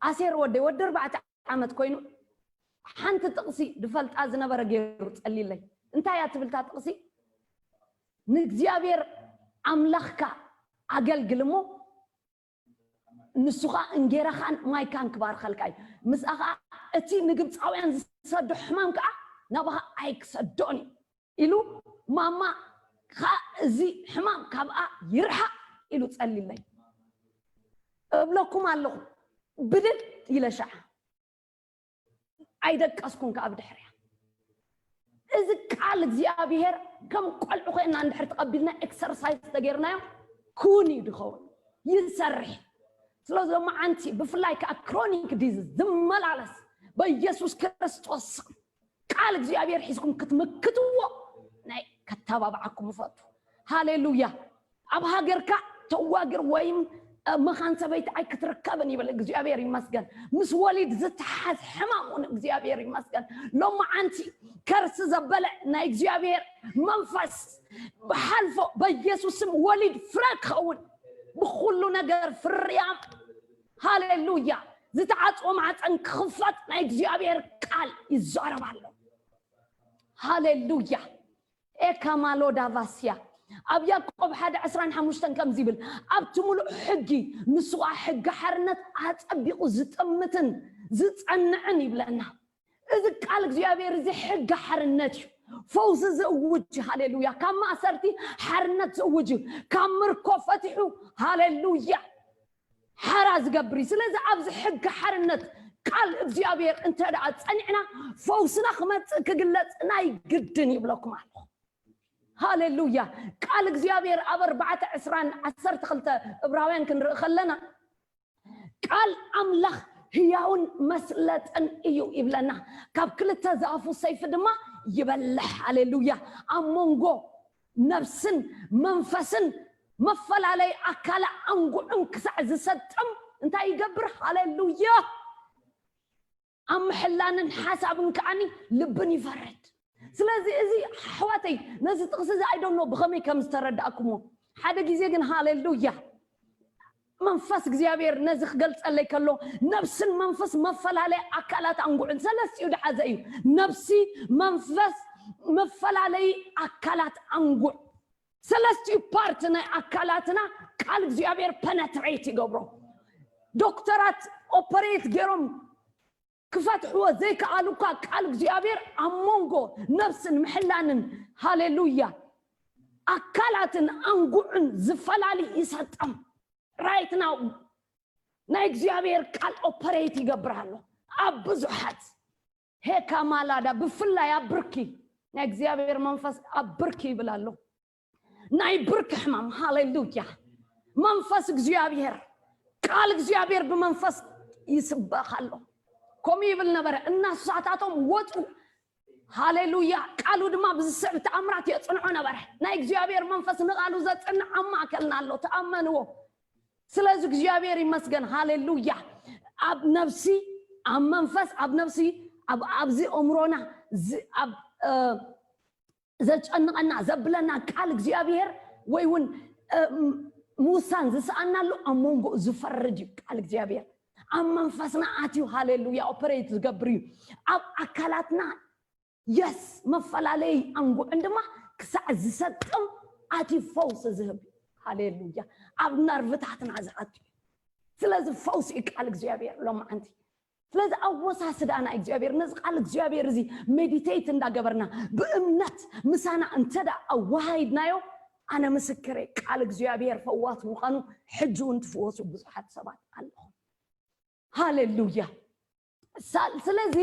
ኣሴር ወደይ ወዲ ኣርባዕተ ዓመት ኮይኑ ሓንቲ ጥቕሲ ድፈልጣ ዝነበረ ገይሩ ጸሊለይ። እንታይ እያ ትብልታ ጥቕሲ? ንእግዚኣብሔር ኣምላኽካ ኣገልግል እሞ ንሱ ኸኣ እንጌራኻን ማይካን ክባርኸልካ እዩ። ምስኣ ኸኣ እቲ ንግብፃውያን ዝሰዶ ሕማም ከኣ ናባኻ ኣይክሰዶን እዩ ኢሉ፣ ማማ ኸኣ እዚ ሕማም ካብኣ ይርሓቕ ኢሉ ጸሊለይ። እብለኩም ኣለኹ፣ ብድድ ኢለ ሸዓ ኣይደቀስኩን ከኣ ብድሕሪያ። እዚ ቃል እግዚኣብሔር ከም ቆልዑ ኮይና እንድሕር ተቐቢልና፣ ኤክሰርሳይዝ ተገይርናዮ፣ ክውን እዩ ድኸውን፣ ይሰርሕ። ስለዚ ሎማዓንቲ ብፍላይ ከኣ ክሮኒክ ዲዚዝ ዝመላለስ በኢየሱስ ክርስቶስ ስም ቃል እግዚኣብሔር ሒዝኩም ክትምክትዎ ናይ ከተባብዓኩም እፈቱ። ሃሌሉያ። ኣብ ሃገርካ ተዋግር ወይም፣ እ፣ መኻን ሰበይቲ ኣይክትርከብን ይብል። እግዚኣብሔር ይመስገን። ምስ ወሊድ ዝተሓዝ ሕማም እውን እግዚኣብሔር ይመስገን። ሎማዓንቲ ከርሲ ዘበለ ናይ እግዚኣብሔር መንፈስ ብሓልፎ በኢየሱስ ስም ወሊድ ፍረ ክኸውን፣ ብኩሉ ነገር ፍርያም። ሃሌሉያ። ዝተዓጽወ ማዕፀን ክኽፈት ናይ እግዚኣብሔር ቃል ይዛረብ ኣሎ። ሃሌሉያ። ኤካማሎ ዳቫስያ ኣብ ያዕቆብ ሓደ ዕስራን ሓሙሽተን ከምዚ ይብል፣ ኣብቲ ምሉእ ሕጊ ንሱ ኸዓ ሕጊ ሓርነት ኣጸቢቑ ዝጥምትን ዝጸንዕን ይብለና። እዚ ቃል እግዚኣብሔር እዚ ሕጊ ሓርነት እዩ። ፈውሲ ዝእውጅ፣ ሃሌሉያ፣ ካብ ማእሰርቲ ሓርነት ዝእውጅ እዩ። ካብ ምርኮ ፈቲሑ፣ ሃሌሉያ፣ ሓራ ዝገብር እዩ። ስለዚ ኣብዚ ሕጊ ሓርነት ቃል እግዚኣብሔር እንተ ደኣ ጸኒዕና፣ ፈውስና ክመጽእ ክግለጽ ናይ ግድን ይብለኩም ኣለኹ። ሃሌሉያ። ቃል እግዚኣብሔር ኣብ ኣርባዕተ ዕስራን ዓሰርተ ክልተ እብራውያን ክንርኢ ከለና፣ ቃል ኣምላኽ ህያውን መስለጥን እዩ ይብለና። ካብ ክልተ ዝኣፉ ሰይፊ ድማ ይበልሕ። ሃሌሉያ። ኣብ መንጎ ነፍስን መንፈስን መፈላለይ ኣካለ ኣንጉዕን ክሳዕ ዝሰጥም እንታይ ይገብር? ሃሌሉያ። ኣብ ምሕላንን ሓሳብን ከዓኒ ልብን ይፈርድ። ስለዚ እዚ ኣሕዋተይ ነዚ ጥቕሲ እዚ ኣይደኖ ብኸመይ ከም ዝተረዳእኩሞ፣ ሓደ ግዜ ግን ሃሌሉያ መንፈስ እግዚኣብሔር ነዚ ክገልጸለይ ከሎ ነብስን መንፈስ መፈላለይ ኣካላት ኣንጉዕን ሰለስቲኡ ድሓዘ እዩ። ነብሲ፣ መንፈስ፣ መፈላለይ ኣካላት ኣንጉዕ። ሰለስቲኡ ፓርት ናይ ኣካላትና ቃል እግዚኣብሔር ፐነትሬት ይገብሮ። ዶክተራት ኦፐሬት ገይሮም ክፈትሕዎ ዘይከኣሉ እኳ ቃል እግዚኣብሔር ኣብ መንጎ ነብስን ምሕላንን ሃሌሉያ ኣካላትን ኣንጉዕን ዝፈላሊ ይሰጠም። ራይት ናው ናይ እግዚኣብሔር ቃል ኦፐሬት ይገብር ኣሎ ኣብ ብዙሓት። ሄካ ማላዳ ብፍላይ ኣብ ብርኪ ናይ እግዚኣብሔር መንፈስ ኣብ ብርኪ ይብል ኣሎ። ናይ ብርኪ ሕማም ሃሌሉያ መንፈስ እግዚኣብሔር ቃል እግዚኣብሔር ብመንፈስ ይስበኽ ኣሎ። ከምኡ ይብል ነበረ። እናሳታቶም ወፁ። ሃሌሉያ ቃሉ ድማ ብዝስዕብ ተኣምራት የፅንዖ ነበረ። ናይ እግዚኣብሔር መንፈስ ንቃሉ ዘፅንዕ ኣብ ማእከልና ኣሎ። ተኣመንዎ። ስለዚ እግዚኣብሔር ይመስገን። ሃሌሉያ ኣብ ነብሲ ኣብ መንፈስ ኣብ ነብሲ ኣብ ኣብዚ እምሮና ዝ- ኣብ እ፣ ዘጨንቐና ዘብለና ቃል እግዚኣብሔር ወይ እውን እ፣ ም- ምውሳን ዝሰኣናሉ ኣብ መንጎ ዝፈርድ እዩ ቃል እግዚኣብሔር። ኣብ መንፈስና ኣትዩ ሃሌሉያ ኦፐሬት ዝገብር እዩ። ኣብ ኣካላትና የስ መፈላለይ ኣንጉዕን ድማ ክሳዕ ዝሰጥም ኣትዩ ፈውሲ ዝህብ እዩ። ሃሌሉያ ኣብ ነርቭታትና ዝኣቱ እዩ። ስለዚ ፈውሲ እዩ ቃል እግዚኣብሔር ሎማዓንቲ። ስለዚ ኣወሳስዳና እግዚኣብሔር ነዚ ቃል እግዚኣብሔር እዚ ሜዲቴት እንዳገበርና ብእምነት ምሳና እንተዳ ኣወሃይድናዮ ኣነ ምስክረ ቃል እግዚኣብሔር ፈዋስ ምዃኑ ሕጂ እውን ትፍወሱ ብዙሓት ሰባት ኣለኹም። ሃሌሉያ። ሳል- ስለዚ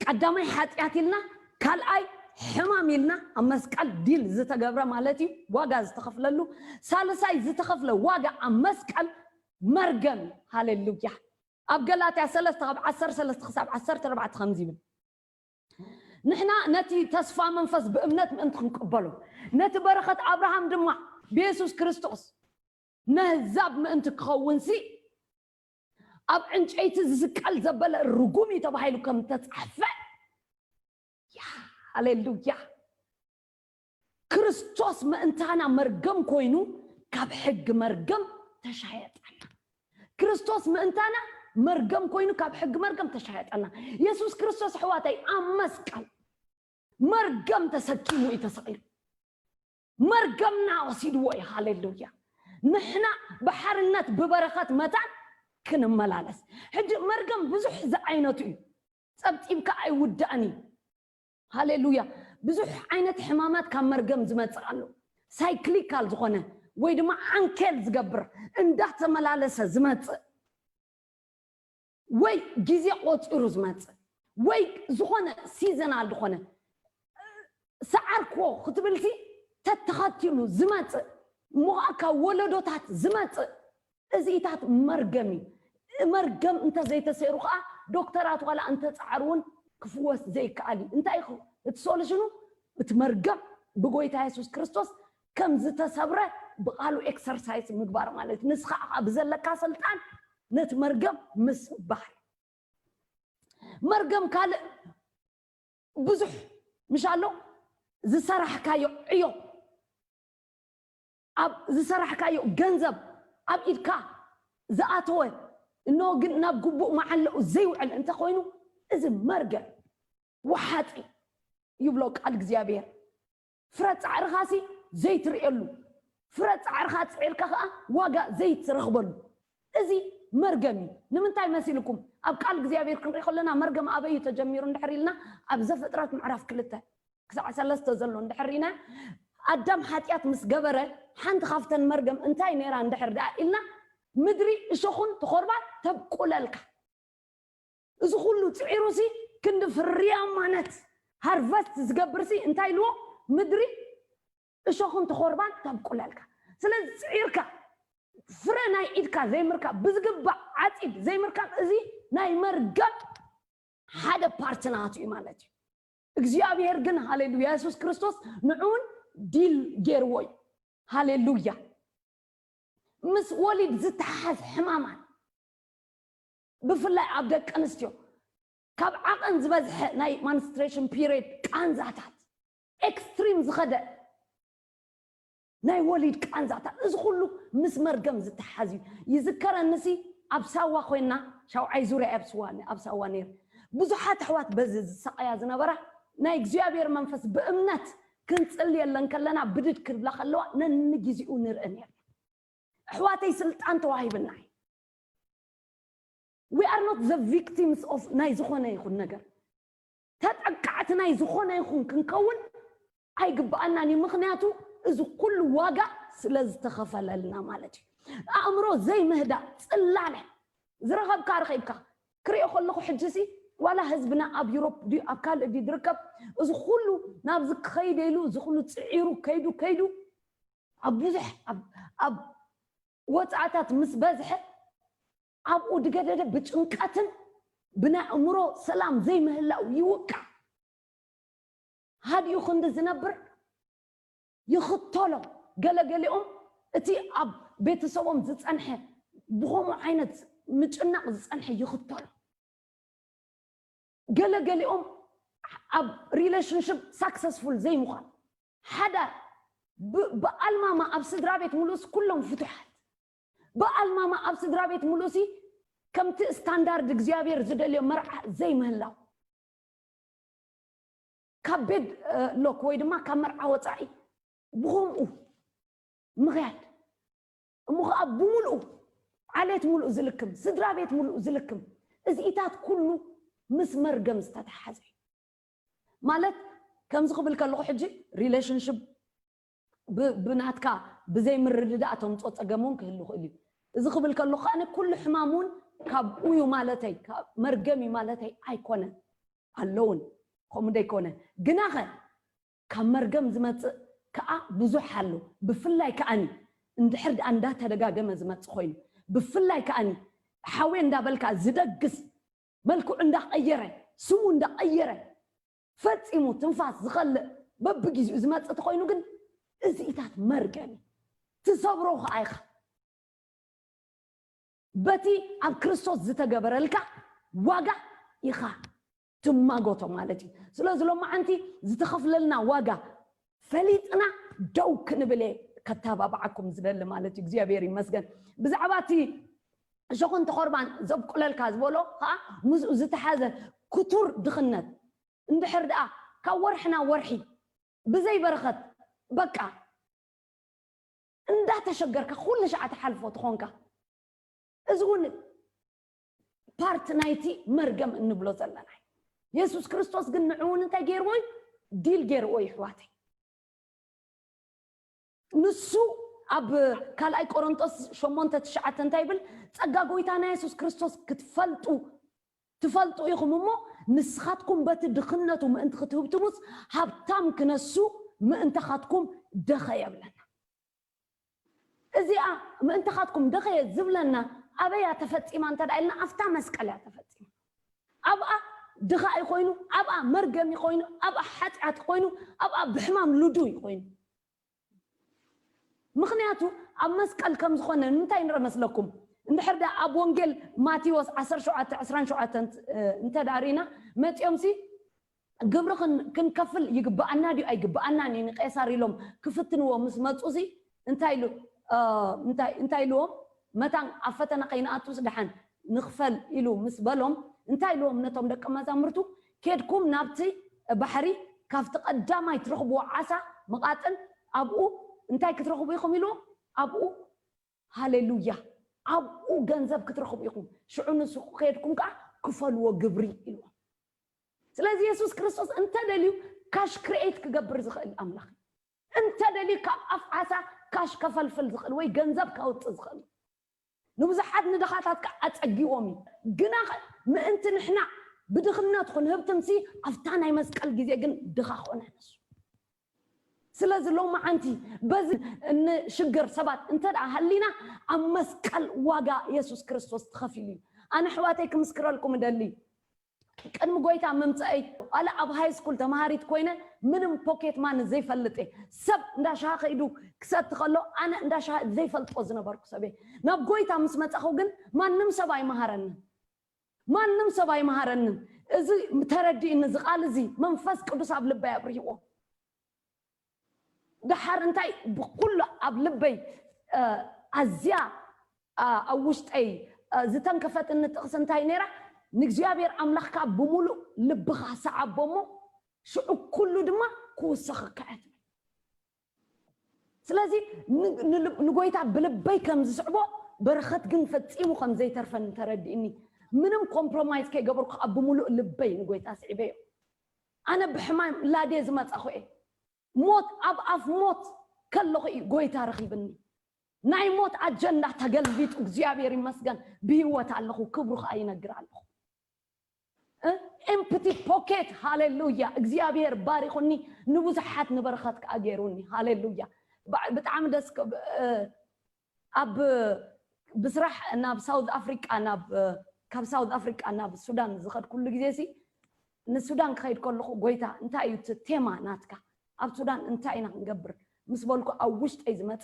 ቀዳማይ ሓጢኣት ኢልና ካልኣይ ሕማም ኢልና ኣብ መስቀል ዲል ዝተገብረ ማለት እዩ። ዋጋ ዝተኸፍለሉ ሳልሳይ ዝተኸፍለ ዋጋ ኣብ መስቀል መርገም እዩ። ሃሌሉያ። ኣብ ገላትያ ሰለስተ ካብ ዓሰርተ ሰለስተ ክሳብ ዓሰርተ ኣርባዕተ ከምዚ ይብል፣ ንሕና ነቲ ተስፋ መንፈስ ብእምነት ምእንቲ ክንቅበሎ ነቲ በረኸት ኣብርሃም ድማ ብየሱስ ክርስቶስ ነህዛብ ምእንቲ ክኸውን ሲ ኣብ ዕንጨይቲ ዝስቀል ዘበለ ርጉም እዩ ተባሂሉ ከም ተጻሕፈ። ሃሌሉያ። ክርስቶስ ምእንታና መርገም ኮይኑ ካብ ሕጊ መርገም ተሻየጠና። ክርስቶስ ምእንታና መርገም ኮይኑ ካብ ሕጊ መርገም ተሻየጠና። የሱስ ክርስቶስ ኣሕዋተይ ኣብ መስቀል መርገም ተሰኪሙ እዩ ተሰቒሉ። መርገምና ወሲድዎ እዩ። ሃሌሉያ። ንሕና ብሓርነት ብበረኸት መታን ክንመላለስ። ሕጂ መርገም ብዙሕ ዝዓይነቱ እዩ። ጸብጺብካ ኣይውዳእን እዩ። ሃሌሉያ። ብዙሕ ዓይነት ሕማማት ካብ መርገም ዝመጽእ ኣሎ። ሳይክሊካል ዝኾነ ወይ ድማ ዓንኬል ዝገብር እንዳተመላለሰ ዝመጽእ ወይ ግዜ ቆጺሩ ዝመጽእ ወይ ዝኾነ ሲዘናል ዝኾነ ሰዓርክዎ ክትብልሲ ተተኸቲሉ ዝመጽእ ምዃ ካብ ወለዶታት ዝመጽእ እዚኢታት መርገም እዩ። መርገም እንተዘይተሰይሩ ከዓ ዶክተራት ዋላ እንተፀዓሩ እውን ክፍወስ ዘይከኣል እዩ። እንታይ እዩ እቲ ሶሉሽኑ? እቲ መርገም ብጎይታ የሱስ ክርስቶስ ከም ዝተሰብረ ብቃሉ ኤክሰርሳይዝ ምግባር ማለት እዩ። ንስኻ ከዓ ብዘለካ ስልጣን ነቲ መርገም ምስባር። መርገም ካልእ ብዙሕ ምሽ ኣሎ ዝሰራሕካዮ ዕዮ ኣብ ዝሰራሕካዮ ገንዘብ ኣብ ኢድካ ዝኣተወ እኖ ግን ናብ ግቡእ መዓለኡ ዘይውዕል እንተኮይኑ እዚ መርገም ወሓጢ ይብሎ ቃል እግዚኣብሔር። ፍረ ጻዕርኻሲ ዘይትርእየሉ ፍረ ጻዕርኻ ጽዒርካ ከኣ ዋጋ ዘይትረኽበሉ እዚ መርገም እዩ። ንምንታይ መሲልኩም ኣብ ቃል እግዚኣብሔር ክንርኢ ከለና መርገም ኣበይ እዩ ተጀሚሩ እንድሕር ኢልና ኣብ ዘፍጥረት ምዕራፍ ክልተ ክሳዕ ሰለስተ ዘሎ እንድሕር ኢና ኣዳም ሓጢኣት ምስ ገበረ ሓንቲ ካብተን መርገም እንታይ ነይራ እንድሕር ደኣ ኢልና ምድሪ እሾኹን ተኾርባን ተብቁለልካ። እዚ ኩሉ ጽዒሩሲ ክንዲ ፍርያማነት ሃርቨስት ዝገብርሲ እንታይ ኢልዎ? ምድሪ እሾኹን ተኾርባን ተብቁለልካ። ስለዚ ጽዒርካ ፍረ ናይ ኢድካ ዘይምርካብ ብዝግባእ ዓጺድ ዘይምርካብ እዚ ናይ መርገም ሓደ ፓርት ናቱ እዩ ማለት እዩ። እግዚኣብሔር ግን ሃሌሉያ የሱስ ክርስቶስ ንዕውን ዲል ገይርዎ እዩ። ሃሌሉያ። ምስ ወሊድ ዝተሓሓዝ ሕማማት ብፍላይ ኣብ ደቂ ኣንስትዮ ካብ ዓቐን ዝበዝሐ ናይ ማንስትሬሽን ፒሪድ ቃንዛታት ኤክስትሪም ዝኸደ ናይ ወሊድ ቃንዛታት፣ እዚ ኩሉ ምስ መርገም ዝተሓዝ እዩ። ይዝከረንሲ ኣብ ሳዋ ኮይና፣ ሻውዓይ ዙርያ ኣብ ሳዋ ኣብ ሳዋ ነይረ። ብዙሓት ኣሕዋት በዚ ዝሰቃያ ዝነበራ፣ ናይ እግዚኣብሔር መንፈስ ብእምነት ክንጽልየለን ከለና ብድድ ክብላ ከለዋ ነንጊዜኡ ንርኢ ነርና። ኣሕዋተይ፣ ስልጣን ተዋሂብና እዩ። We are not the victims of ናይ ዝኾነ ይኹን ነገር። ተጠቃዕቲ ናይ ዝኾነ ይኹን ክንከውን ኣይግባኣናን እዩ። ምኽንያቱ እዚ ኩሉ ዋጋ ስለ ዝተኸፈለልና ማለት እዩ። ኣእምሮ ዘይምህዳእ፣ ጽላለ ዝረኸብካ ረኺብካ። ክሪኦ ከለኹ ሕጂ ሲ ዋላ ህዝብና ኣብ ዩሮፕ ድዩ ኣብ ካልእ ድዩ ዝርከብ፣ እዚ ኩሉ ናብዚ ክኸይደ ኢሉ፣ እዚ ኩሉ ጽዒሩ ከይዱ ከይዱ ኣብ ብዙሕ ኣብ ኣብ ወጻእታት ምስ በዝሐ፣ ኣብኡ ድገደደ ብጭንቀትን ብናይ ኣእምሮ ሰላም ዘይምህላው ይውቃዕ። ሃዲኡ ክንዲ ዝነብር ይኽተሎ። ገለገሊኦም እቲ ኣብ ቤተሰቦም ዝጸንሐ ብኸምኡ ዓይነት ምጭናቕ ዝጸንሐ ይኽተሎ። ገለገሊኦም ኣብ ሪሌሽንሽፕ ሳክሰስፉል ዘይምዃን፣ ሓዳር ብ- ብኣልማማ ኣብ ስድራ ቤት ምሉእስ ኩሎም ፍቱሓት፣ ብኣልማማ ኣብ ስድራ ቤት ምሉእሲ ከምቲ ስታንዳርድ እግዚኣብሔር ዝደልዮ መርዓ ዘይምህላው፣ ካብ ቤድ ሎክ ወይ ድማ ካብ መርዓ ወፃኢ ብኸምኡ ምኽያድ እሞ ከዓ ብምልኡ ዓሌት ምሉእ ዝልክም፣ ስድራ ቤት ምሉእ ዝልክም፣ እዚኢታት ኩሉ ምስ መርገም ዝተተሓዘ እዩ። ማለት ከምዚ ክብል ከለኹ ሕጂ ሪሌሽንሽፕ ብናትካ ብዘይ ምርድዳእ ተምፅኦ ፀገም እውን ክህሉ ይኽእል እዩ። እዚ ክብል ከለኹ ከዓ ኩሉ ሕማም እውን ካብኡ እዩ ማለተይ፣ መርገም እዩ ማለተይ ኣይኮነን። ኣለውን ከምኡ ደይኮነ ግናኸ ካብ መርገም ዝመፅእ ከዓ ብዙሕ ኣሎ። ብፍላይ ከዓኒ እንድሕር ደኣ እንዳተደጋገመ ዝመፅእ ኮይኑ፣ ብፍላይ ከዓኒ ሓዌ እንዳበልካ ዝደግስ፣ መልክዑ እንዳቐየረ፣ ስሙ እንዳቐየረ፣ ፈፂሙ ትንፋስ ዝኸልእ በብግዜኡ ዝመፅእ ተኮይኑ ግን እዚኢታት መርገም እዩ። ትሰብሮ ከዓ ኢኻ። በቲ ኣብ ክርስቶስ ዝተገበረልካ ዋጋ ኢኻ ትማጎቶ ማለት እዩ። ስለዚ ሎማዓንቲ ዝተኸፍለልና ዋጋ ፈሊጥና ደው ክንብል እየ ከተባብዓኩም ዝደሊ ማለት እዩ። እግዚኣብሔር ይመስገን። ብዛዕባ እቲ ሸኹን ተኾርባን ዘብቁለልካ ዝበሎ ከዓ ምስኡ ዝተሓዘ ክቱር ድኽነት እንድሕር ደኣ ካብ ወርሒ ናብ ወርሒ ብዘይ በረኸት በቃ እንዳተሸገርካ ኩሉ ሸዓ ትሓልፎ ትኾንካ፣ እዚ እውን ፓርት ናይቲ መርገም እንብሎ ዘለና። የሱስ ክርስቶስ ግን ንዕውን እንታይ ገይርዎ እዩ? ዲል ገይርዎ እዩ ኣሕዋተይ። ንሱ ኣብ ካልኣይ ቆሮንጦስ ሸሞንተ ትሽዓተ እንታይ ይብል? ጸጋ ጎይታና የሱስ ክርስቶስ ክትፈልጡ ትፈልጡ ኢኹም እሞ ንስኻትኩም በቲ ድኽነቱ ምእንቲ ክትህብትሙስ ሃብታም ክነሱ ምእንታኻትኩም ደኸየ ብለና። እዚኣ ምእንታኻትኩም ደኸየ ዝብለና ኣበያ ተፈጺማ እንተ ደኣ ኢልና ኣብታ መስቀል እያ ተፈጺማ። ኣብኣ ድኻ እዩ ኮይኑ፣ ኣብኣ መርገም እዩ ኮይኑ፣ ኣብኣ ሓጢኣት ኮይኑ፣ ኣብኣ ብሕማም ልዱ እዩ ኮይኑ። ምኽንያቱ ኣብ መስቀል ከም ዝኾነ ንምንታይ ንርኢ መስለኩም? እንድሕር ደኣ ኣብ ወንጌል ማቴዎስ ዓሰርተ ሸውዓተ ዕስራን ሸውዓተን እንተ ደኣ ርኢና መጺኦም ሲ ግብሪ ክን- ክንከፍል ይግብኣና ድዩ ኣይግብኣናን እዩ ንቄሳር ኢሎም ክፍትንዎ ምስ መጹ ሲ እንታይ ኢሉ እንታይ እንታይ ኢልዎም? መታን ኣብ ፈተና ከይንኣቱስ ደሓን ንኽፈል ኢሉ ምስ በሎም እንታይ ኢልዎም ነቶም ደቂ መዛምርቱ? ኬድኩም ናብቲ ባሕሪ ካብቲ ቀዳማይ ትረኽብዎ ዓሳ መቓጥን ኣብኡ እንታይ ክትረኽቡ ኢኹም ኢልዎም? ኣብኡ ሃሌሉያ ኣብኡ ገንዘብ ክትረኽቡ ኢኹም። ሽዑ ንሱ ከድኩም ከዓ ክፈልዎ ግብሪ ኢልዎም። ስለዚ የሱስ ክርስቶስ እንተደልዩ ካሽ ክርኤት ክገብር ዝኽእል ኣምላኽ እዩ። እንተደልዩ ካብ ኣፍ ዓሳ ካሽ ከፈልፍል ዝኽእል ወይ ገንዘብ ከውፅእ ዝኽእል እዩ። ንብዙሓት ንድኻታት ከዓ ኣፀጊዎም እዩ። ግና ኸ ምእንቲ ንሕና ብድኽነት ኹን ህብትምሲ ኣብታ ናይ መስቀል ግዜ ግን ድኻ ኾነ ንሱ። ስለዚ ሎማዓንቲ በዚ እንሽገር ሰባት እንተ ደኣ ሃሊና ኣብ መስቀል ዋጋ የሱስ ክርስቶስ ተኸፊሉ እዩ። ኣነ ኣሕዋተይ ክምስክረልኩም እደሊ። ቅድሚ ጎይታ ምምፀአይ ዋላ ኣብ ሃይ ስኩል ተምሃሪት ኮይነ ምንም ፖኬት ማኒ ዘይፈልጥ እየ። ሰብ እንዳ ሻሂ ከይዱ ክሰቲ ከሎ ኣነ እንዳ ሻሂ ዘይፈልጦ ዝነበርኩ ሰብ እየ። ናብ ጎይታ ምስ መፃኹ ግን ማንም ሰብ ኣይመሃረንን። ማንም ሰብ ኣይመሃረንን። እዚ ተረዲእኒ እዚ ቃል እዚ መንፈስ ቅዱስ ኣብ ልበይ ኣብሪህዎ። ደሓር እንታይ ብኩሉ ኣብ ልበይ ኣዝያ ኣብ ውሽጠይ ዝተንከፈትኒ ጥቕሲ እንታይ ነይራ? ንእግዚኣብሔር ኣምላኽካ ብምሉእ ልብኻ ሰዓቦ እሞ ሽዑ ኩሉ ድማ ክውሰኸካ እየ ትብል። ስለዚ ንጎይታ ብልበይ ከም ዝስዕቦ በረኸት ግን ፈጺሙ ከም ዘይተርፈኒ ተረዲእኒ። ምንም ኮምፕሮማይዝ ከይገበርኩ ኣብ ብምሉእ ልበይ ንጎይታ ስዒበዮ። ኣነ ብሕማም ላድየ ዝመጻኹ እየ። ሞት ኣብ ኣፍ ሞት ከለኹ እዩ ጎይታ ረኺብኒ። ናይ ሞት ኣጀንዳ ተገልቢጡ እግዚኣብሔር ይመስገን ብህይወት ኣለኹ፣ ክብሩ ከዓ ይነግር ኣለኹ። ኤምፕቲ ፖኬት። ሃሌሉያ። እግዚኣብሔር ባሪኹኒ፣ ንብዙሓት ንበረኸት ከዓ ገይሩኒ። ሃሌሉያ። ብጣዕሚ ደስ ኣብ ብስራሕ ናብ ሳውዝ ኣፍሪቃ ናብ ካብ ሳውዝ ኣፍሪቃ ናብ ሱዳን ዝኸድኩሉ ግዜ ሲ ንሱዳን ክኸይድ ከለኹ ጎይታ እንታይ እዩ እቲ ቴማ ናትካ? ኣብ ሱዳን እንታይ ኢና ክንገብር ምስ በልኩ ኣብ ውሽጠይ ዝመፀ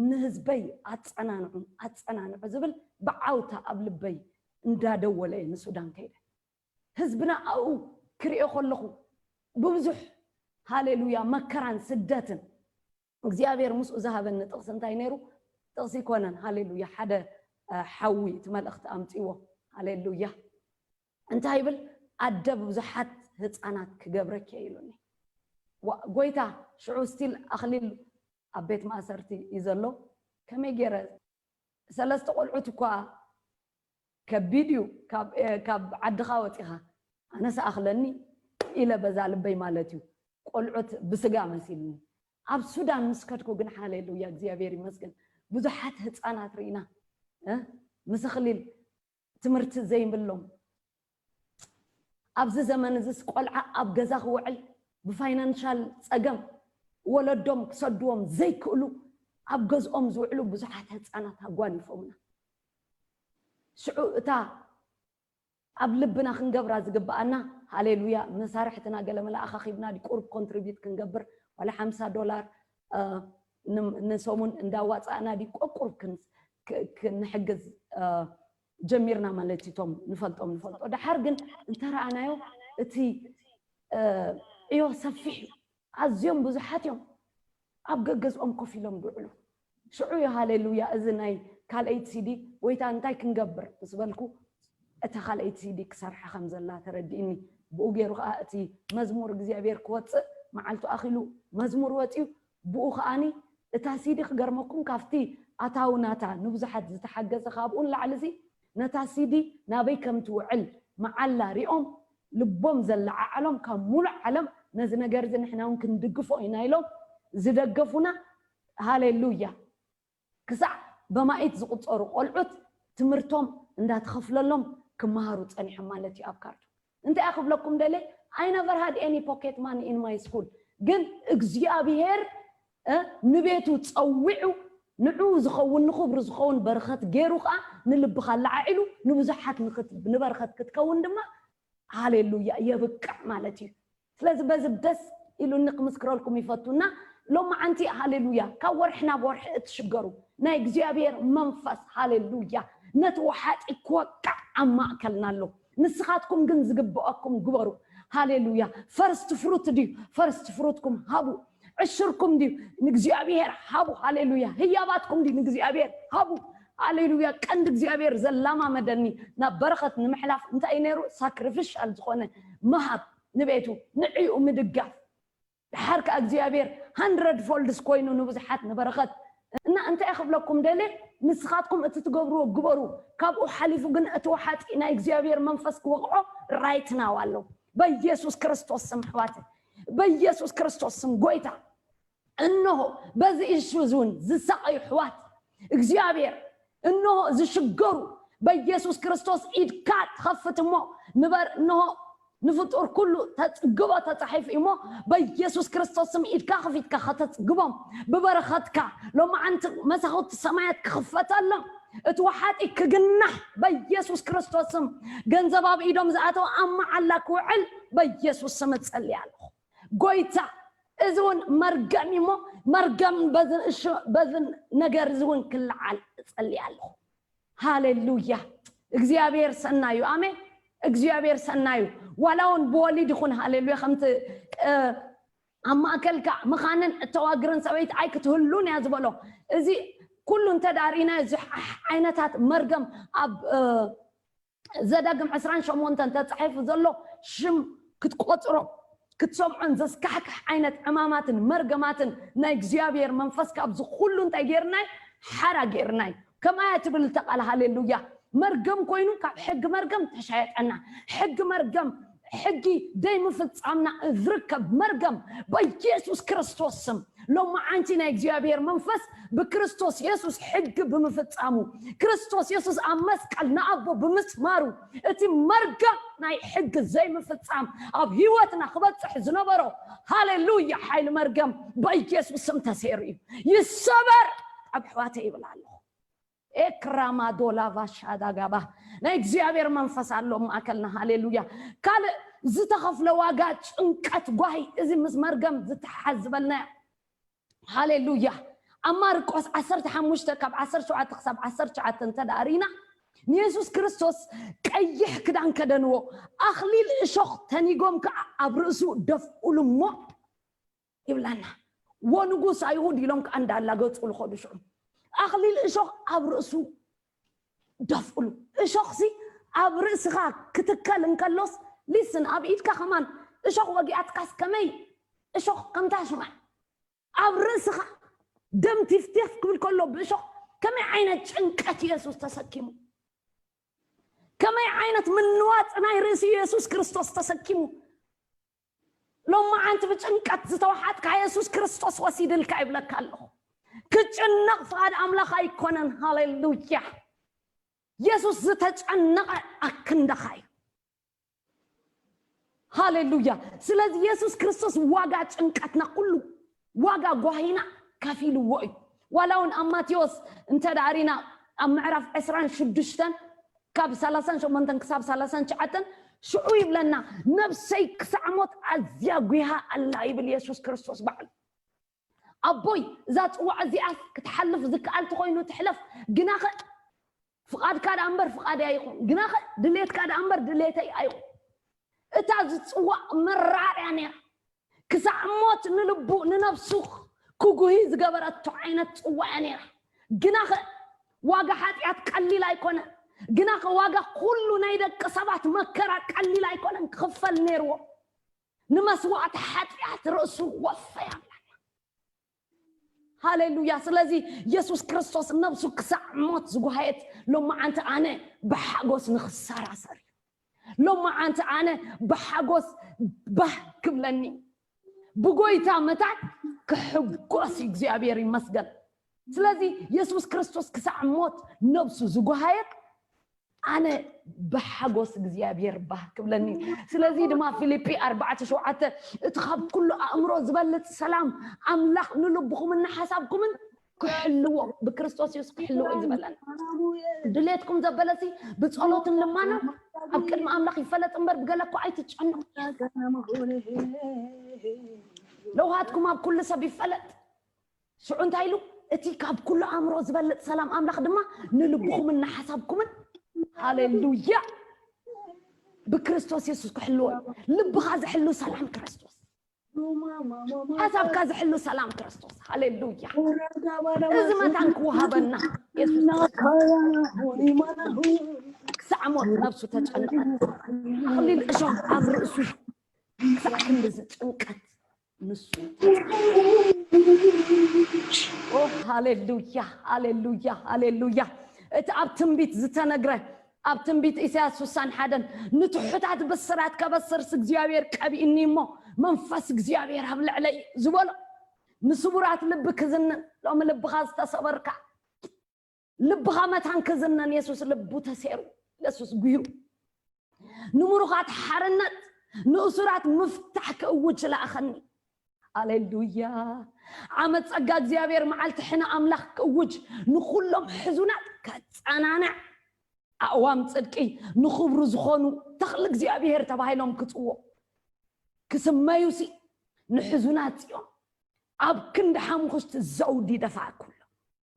ንህዝበይ ኣፀናንዑ ኣፀናንዑ ዝብል ብዓውታ ኣብ ልበይ እንዳደወለ እየ ንሱዳን ከይደ። ህዝብና ኣብኡ ክሪኦ ከለኹ ብብዙሕ ሃሌሉያ መከራን ስደትን እግዚኣብሔር ምስኡ ዝሃበኒ ጥቕሲ እንታይ ነይሩ? ጥቕሲ ይኮነን። ሃሌሉያ። ሓደ ሓዊ እቲ መልእኽቲ ኣምፅዎ። ሃሌሉያ። እንታይ ይብል? ኣደ ብዙሓት ህፃናት ክገብረኪ ኢሉኒ። ጎይታ ሽዑ ስቲል ኣኽሊል ኣብ ቤት ማእሰርቲ እዩ ዘሎ። ከመይ ገይረ ሰለስተ ቆልዑት እኳ ከቢድ እዩ። ካብ ዓድኻ ወፂኻ ኣነስ ኣኽለኒ ኢለ በዛ ልበይ ማለት እዩ። ቆልዑት ብስጋ መሲልኒ ኣብ ሱዳን ምስ ከድኩ ግን ሃሌሉያ እግዚኣብሔር ይመስገን ብዙሓት ህፃናት ርኢና ምስ ኣኽሊል ትምህርቲ ዘይብሎም ኣብዚ ዘመን እዚስ ቆልዓ ኣብ ገዛ ክውዕል ብፋይናንሻል ፀገም ወለዶም ክሰድዎም ዘይክእሉ ኣብ ገዝኦም ዝውዕሉ ብዙሓት ህፃናት ኣጓኒፎምና። ሽዑ እታ ኣብ ልብና ክንገብራ ዝግብኣና ሃሌሉያ መሳርሕትና ገለ መለ ኣኻኺብና ድዩ ቁሩብ ኮንትሪቢዩት ክንገብር ዋላ ሓምሳ ዶላር ንሰሙን እንዳዋፃእና ድዩ ቁሩብ ክንሕግዝ ጀሚርና ማለት እዩ። እቶም ንፈልጦም ንፈልጦ ድሓር ግን እንተረኣናዮ እቲ ዕዮ ሰፊሕ እዩ። ኣዝዮም ብዙሓት እዮም ኣብ ገገዝኦም ኮፍ ኢሎም ዝውዕሉ። ሽዑ እዩ ሃሌሉያ እዚ ናይ ካልኣይቲ ሲዲ ጎይታ እንታይ ክንገብር ምስ በልኩ እታ ካልኣይቲ ሲዲ ክሰርሓ ከም ዘላ ተረዲእኒ። ብኡ ገይሩ ከዓ እቲ መዝሙር እግዚኣብሔር ክወፅእ መዓልቱ ኣኺሉ መዝሙር ወፅዩ። ብኡ ከዓኒ እታ ሲዲ ክገርመኩም ካብቲ ኣታዊ ናታ ንብዙሓት ዝተሓገዘ ካብኡ ንላዕሊ እዚ ነታ ሲዲ ናበይ ከም ትውዕል መዓላ ሪኦም ልቦም ዘለዓዓሎም ካብ ሙሉእ ዓለም ነዚ ነገር እዚ ንሕና እውን ክንድግፎ ኢና ኢሎም ዝደገፉና ሃሌሉያ ክሳዕ በማኢት ዝቁፀሩ ቆልዑት ትምህርቶም እንዳተኸፍለሎም ክመሃሩ ፀኒሖም ማለት እዩ ኣብ ካርቱም። እንታይ ክብለኩም ደለ I never had any pocket money in my school ግን እግዚኣብሔር ንቤቱ ፀዊዑ ንዑ ዝኸውን ንክብሩ ዝኸውን በረኸት ገይሩ ከዓ ንልብኻ ለዓዒሉ ንብዙሓት ንበረኸት ክትከውን ድማ ሃሌሉያ የብቅዕ ማለት እዩ። ስለዚ በዚ ደስ ኢሉኒ ክምስክረልኩም ይፈቱ እና ሎማዓንቲ ሃሌሉያ ካብ ወርሒ ናብ ወርሒ እትሽገሩ ናይ እግዚኣብሔር መንፈስ ሃሌሉያ ነቲ ወሓጢ ክወቅዕ ኣብ ማእከልና ኣሎ። ንስኻትኩም ግን ዝግብኣኩም ግበሩ። ሃሌሉያ ፈርስት ፍሩት ድዩ? ፈርስት ፍሩትኩም ሃቡ። ዕሽርኩም ድዩ? ንእግዚኣብሔር ሃቡ። ሃሌሉያ ህያባትኩም ድዩ? ንእግዚኣብሔር ሃቡ። ሃሌሉያ ቀንዲ እግዚኣብሔር ዘላማመደኒ ናብ በረኸት ንምሕላፍ እንታይ ነይሩ ሳክሪፊሻል ዝኾነ ምሃብ ንቤቱ ንዕኡ ምድጋፍ ድሓር ከኣ እግዚኣብሔር ሃንድረድ ፎልድስ ኮይኑ ንብዙሓት ንበረኸት እና እንታይ ክብለኩም ደለ ንስኻትኩም እቲ ትገብርዎ ግበሩ። ካብኡ ሓሊፉ ግን እቲ ወሓጢ ናይ እግዚኣብሔር መንፈስ ክወቕዖ ራይት ናው ኣሎ። በኢየሱስ ክርስቶስ ስም ኣሕዋት በኢየሱስ ክርስቶስ ስም ጎይታ እንሆ በዚ እሹ እውን ዝሳቐዩ ኣሕዋት እግዚኣብሔር እንሆ ዝሽገሩ በኢየሱስ ክርስቶስ ኢድካ ትኸፍት እሞ ንበር እንሆ ንፍጡር ኩሉ ተጽግቦ ተጻሒፉ እሞ በኢየሱስ ክርስቶስ ስም ኢድካ ከፊትካ ከተጽግቦም ብበረኸትካ ሎማዓንቲ መሳኹቲ ሰማያት ክኽፈተሎም እቲ ወሓጢ ክግናሕ በኢየሱስ ክርስቶስ ስም ገንዘብ ኣብ ኢዶም ዝኣተወ ኣብ መዓላ ክውዕል በኢየሱስ ስም እጸልይ ኣለኹ። ጎይታ እዚ እውን መርገም እሞ መርገም በዚ ነገር እዚ እውን ክለዓል እጸልይ ኣለኹ። ሃሌሉያ እግዚኣብሔር ሰናዩ ኣሜን። እግዚኣብሔር ሰናዩ ዋላ እውን ብወሊድ ይኹን ሃሌሉያ ከምቲ ኣብ ማእከልካ መኻንን እተዋግርን ሰበይቲ ኣይክትህሉን እያ ዝበሎ። እዚ ኩሉ እንተ ደኣ ርኢናዮ፣ እዚ ዓይነታት መርገም ኣብ ዘዳግም ዕስራን ሸሞንተን ተጻሒፉ ዘሎ ሽም ክትቆጽሮ ክትሰምዖን ዘስካሕክሕ ዓይነት ዕማማትን መርገማትን ናይ እግዚኣብሔር መንፈስ ካብዚ ኩሉ እንታይ ጌርናይ? ሓራ ጌርናይ። ከምኣ እያ ትብል እታ ቃል። ሃሌሉያ። መርገም ኮይኑ ካብ ሕጊ መርገም ተሻየጠና። ሕጊ መርገም፣ ሕጊ ደይምፍጻምና ዝርከብ መርገም በኢየሱስ ክርስቶስ ስም ሎማዓንቲ ናይ እግዚኣብሔር መንፈስ ብክርስቶስ የሱስ ሕጊ ብምፍጻሙ፣ ክርስቶስ የሱስ ኣብ መስቀል ንኣቦ ብምስማሩ፣ እቲ መርገም ናይ ሕጊ ዘይምፍጻም ኣብ ህይወትና ክበጽሕ ዝነበሮ፣ ሃሌሉያ፣ ሓይሊ መርገም በኢየሱስ ስም ተሰይሩ እዩ። ይሰበር ኣብ ኣሕዋተይ ይብል ኣለኹ። ኤክራማ ዶላቫ ሻዳጋባ ናይ እግዚኣብሔር መንፈስ ኣሎ ማእከልና። ሃሌሉያ። ካልእ ዝተኸፍለ ዋጋ ጭንቀት ጓሂ፣ እዚ ምስ መርገም ዝተሓዝ ዝበልናዮ። ሃሌሉያ። ኣብ ማርቆስ ዓሰርተ ሓሙሽተ ካብ ዓሰርተ ሸውዓተ ክሳብ ዓሰርተ ትሽዓተ እንተ ደኣ ርኢና፣ ንየሱስ ክርስቶስ ቀይሕ ክዳን ከደንዎ፣ ኣኽሊል እሾኽ ተኒጎም ከኣ ኣብ ርእሱ ደፍኡሉ እሞ ይብለና። ወንጉስ ኣይሁድ ኢሎም ከኣ እንዳላገጹ ዝኸዱ ሽዑ ኣኽሊል እሾኽ ኣብ ርእሱ ደፍኡሉ። እሾኽሲ ኣብ ርእስኻ ክትከል እንከሎስ፣ ሊስን ኣብ ኢድካ ከማን እሾኽ ወጊኣትካስ ከመይ እሾኽ ከምታ ሽማዕ ኣብ ርእስኻ ደም ቲፍቲፍ ክብል ከሎ ብእሾኽ ከመይ ዓይነት ጭንቀት የሱስ ተሰኪሙ፣ ከመይ ዓይነት ምንዋጽ ናይ ርእሲ የሱስ ክርስቶስ ተሰኪሙ። ሎማዓንቲ ብጭንቀት ዝተዋሓጥካ የሱስ ክርስቶስ ወሲድልካ ይብለካ ኣለኹ። ክጭነቕ ፍቓድ ኣምላኽ ኣይኮነን። ሃሌሉያ። የሱስ ዝተጨነቐ ኣክንዳኻ እዩ። ሃሌሉያ። ስለዚ የሱስ ክርስቶስ ዋጋ ጭንቀትና ኩሉ ዋጋ ጓሂና ከፊልዎ እዩ። ዋላ እውን ኣብ ማቴዎስ እንተ ደኣ ሪና ኣብ ምዕራፍ ዕስራን ሽዱሽተን ካብ ሰላሳን ሸሞንተን ክሳብ ሰላሳን ትሽዓተን ሽዑ ይብለና፣ ነብሰይ ክሳዕ ሞት ኣዝያ ጒሃ ኣላ ይብል የሱስ ክርስቶስ ባዕሉ። ኣቦይ እዛ ጽዋዕ እዚኣስ ክትሓልፍ ዝከኣል ተኾይኑ ትሕለፍ፣ ግናኸ ፍቓድካ ደኣ እምበር ፍቓደይ ኣይኹን፣ ግናኸ ድሌትካ ደኣ እምበር ድሌተይ ኣይኹን። እታ ዝጽዋዕ መራር እያ ነይራ። ክሳዕ ሞት ንልቡ ንነብሱ ክጉሂ ዝገበረቶ ዓይነት ጽዋዕ እያ ነይራ። ግናኸ ዋጋ ሓጢኣት ቀሊል ኣይኮነን። ግናኸ ዋጋ ኩሉ ናይ ደቂ ሰባት መከራ ቀሊል ኣይኮነን ክኽፈል ነይርዎ። ንመስዋእቲ ሓጢኣት ርእሱ ወፈየ ኣምላኽ። ሃሌሉያ። ስለዚ የሱስ ክርስቶስ ነብሱ ክሳዕ ሞት ዝጓሃየት ሎማዓንቲ ኣነ ብሓጎስ ንኽሰራሰር እዩ። ሎማዓንቲ ኣነ ብሓጎስ ባህ ክብለኒ፣ ብጎይታ መታን ክሕጎስ እዩ። እግዚኣብሔር ይመስገን። ስለዚ የሱስ ክርስቶስ ክሳዕ ሞት ነብሱ ዝጓሃየት ኣነ ብሓጎስ እግዚኣብሔር ባህ ክብለኒ። ስለዚ ድማ ፊልጲ ኣርባዕተ ሸውዓተ እቲ ካብ ኩሉ ኣእምሮ ዝበልጽ ሰላም ኣምላኽ ንልብኹምን ንሓሳብኩምን ክሕልዎ ብክርስቶስ የሱስ ክሕልዎ እዩ ዝበለና። ድሌትኩም ዘበለሲ ብጸሎትን ልማና ኣብ ቅድሚ ኣምላኽ ይፈለጥ እምበር ብገለ እኮ ኣይትጨነቑ። ለውሃትኩም ኣብ ኩሉ ሰብ ይፈለጥ። ሽዑ እንታይ ኢሉ? እቲ ካብ ኩሉ ኣእምሮ ዝበልጥ ሰላም ኣምላኽ ድማ ንልብኹምን ንሓሳብኩምን፣ ሃሌሉያ፣ ብክርስቶስ የሱስ ክሕልዎ እዩ። ልብኻ ዝሕሉ ሰላም ክርስቶስ፣ ሓሳብካ ዝሕሉ ሰላም ክርስቶስ፣ ሃሌሉያ። እዚ መታን ክወሃበና የሱስ ክርስቶስ ክሳዕ ሞት ነብሱ ተጨነቐ። ኣኽሊል እሾኽ ኣብ ርእሱ ክሳዕ ክንድዚ ጭንቀት ንሱ። ኦ፣ ሃሌሉያ፣ ሃሌሉያ፣ ሃሌሉያ። እቲ ኣብ ትንቢት ዝተነግረ፣ ኣብ ትንቢት ኢሳያስ ስሳን ሓደን፣ "ንትሑታት ብስራት ከበስርስ እግዚኣብሔር ቀቢእኒ እሞ መንፈስ እግዚኣብሔር ኣብ ልዕለይ" ዝበሎ፣ ንስቡራት ልቢ ክዝንን፣ ሎሚ ልብኻ ዝተሰበርካ፣ ልብኻ መታን ክዝነን የሱስ ልቡ ተሴሩ፣ የሱስ ጉይሩ። ንምሩኻት ሓርነት፣ ንእሱራት ምፍታሕ ክእውጅ ለኣኸኒ። ሃሌሉያ። ዓመት ጸጋ እግዚኣብሔር መዓልቲ ሕነ ኣምላኽ ክእውጅ፣ ንኹሎም ሕዙናት ከጸናንዕ፣ ኣእዋም ጽድቂ ንኽብሩ ዝኾኑ ተኽሊ እግዚኣብሔር ተባሂሎም ክጽዎ ክስመዩሲ፣ ንሕዙናት ጽዮን ኣብ ክንዲ ሓሙኽሽቲ ዘውዲ ደፋእኩሎም።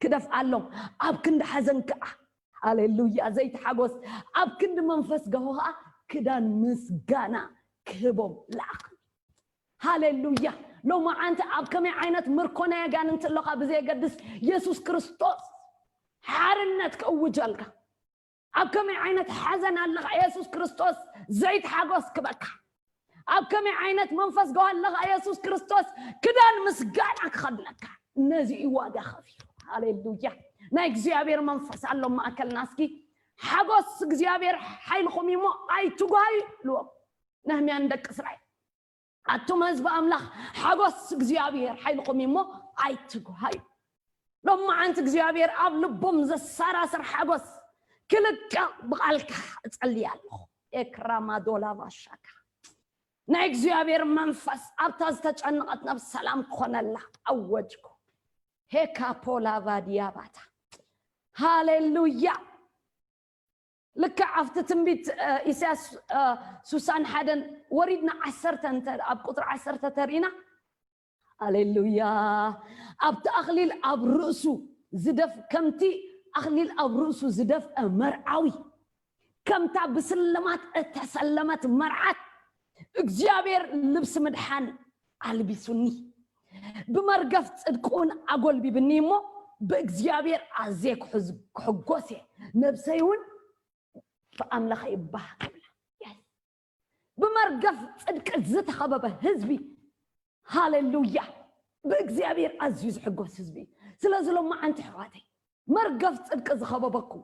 ክደፍኣሎም፣ ኣብ ክንዲ ሓዘን ከኣ፣ ሃሌሉያ፣ ዘይቲ ሓጎስ፣ ኣብ ክንዲ መንፈስ ገሆ ከኣ ክዳን ምስጋና ክህቦም ለኣኸ። ሃሌሉያ። ሎማዓንቲ ኣብ ከመይ ዓይነት ምርኮ ናይ ኣጋንንቲ ኣለኻ ብዘየገድስ፣ የሱስ ክርስቶስ ሓርነት ክእውጀልካ። ኣብ ከመይ ዓይነት ሓዘን ኣለኻ፣ የሱስ ክርስቶስ ዘይት ሓጎስ ክበካ። ኣብ ከመይ ዓይነት መንፈስ ገዋ ኣለኻ፣ የሱስ ክርስቶስ ክዳን ምስጋና ክኸድነካ። ነዚ እዩ ዋጋ ከፊሉ። ሃሌሉያ። ናይ እግዚኣብሔር መንፈስ ኣሎ ማእከልና። እስኪ ሓጎስ እግዚኣብሔር ሓይልኹም እዩ እሞ ኣይትጓዩ ኢልዎም ነህምያ ንደቂ እስራኤል። ኣቱም ህዝቢ ኣምላኽ፣ ሓጎስ እግዚኣብሔር ሓይልኹም እዩ እሞ ኣይትጓዩ። ሎማዓንቲ እግዚኣብሔር ኣብ ልቦም ዘሰራስር ሓጎስ ክልቀቕ ብቓልካ እጸልይ ኣለኹ። ኤክራማዶላ ባሻካ ናይ እግዚኣብሔር መንፈስ ኣብታ ዝተጨነቐት ነብስ ሰላም ክኾነላ ኣወጅኩ። ሄካፖላቫ ዲያባታ። ሃሌሉያ። ልክዕ ኣብቲ ትንቢት ኢሳያስ ሱሳን ሓደን ወሪድና ዓሰርተ እንተ ኣብ ቁጥሪ ዓሰርተ ተርኢና፣ ሃሌሉያ። ኣብቲ ኣኽሊል ኣብ ርእሱ ዝደፍ ከምቲ ኣኽሊል ኣብ ርእሱ ዝደፍአ መርዓዊ፣ ከምታ ብስልማት እተሰለመት መርዓት እግዚኣብሔር ልብሲ ምድሓን ኣልቢሱኒ፣ ብመርገፍ ጽድቂ እውን ኣጎልቢብኒ እሞ ብእግዚኣብሔር ኣዝየ ክሕዝ- ክሕጎስ እየ፣ ነብሰይ እውን ብኣምላኸ ይባህ ክብላ። ብመርገፍ ጽድቂ ዝተኸበበ ህዝቢ፣ ሃሌሉያ፣ ብእግዚኣብሔር ኣዝዩ ዝሕጎስ ህዝቢ እዩ። ስለዚ ሎማዓንቲ ኣሕዋተይ፣ መርገፍ ጽድቂ ዝኸበበኩም፣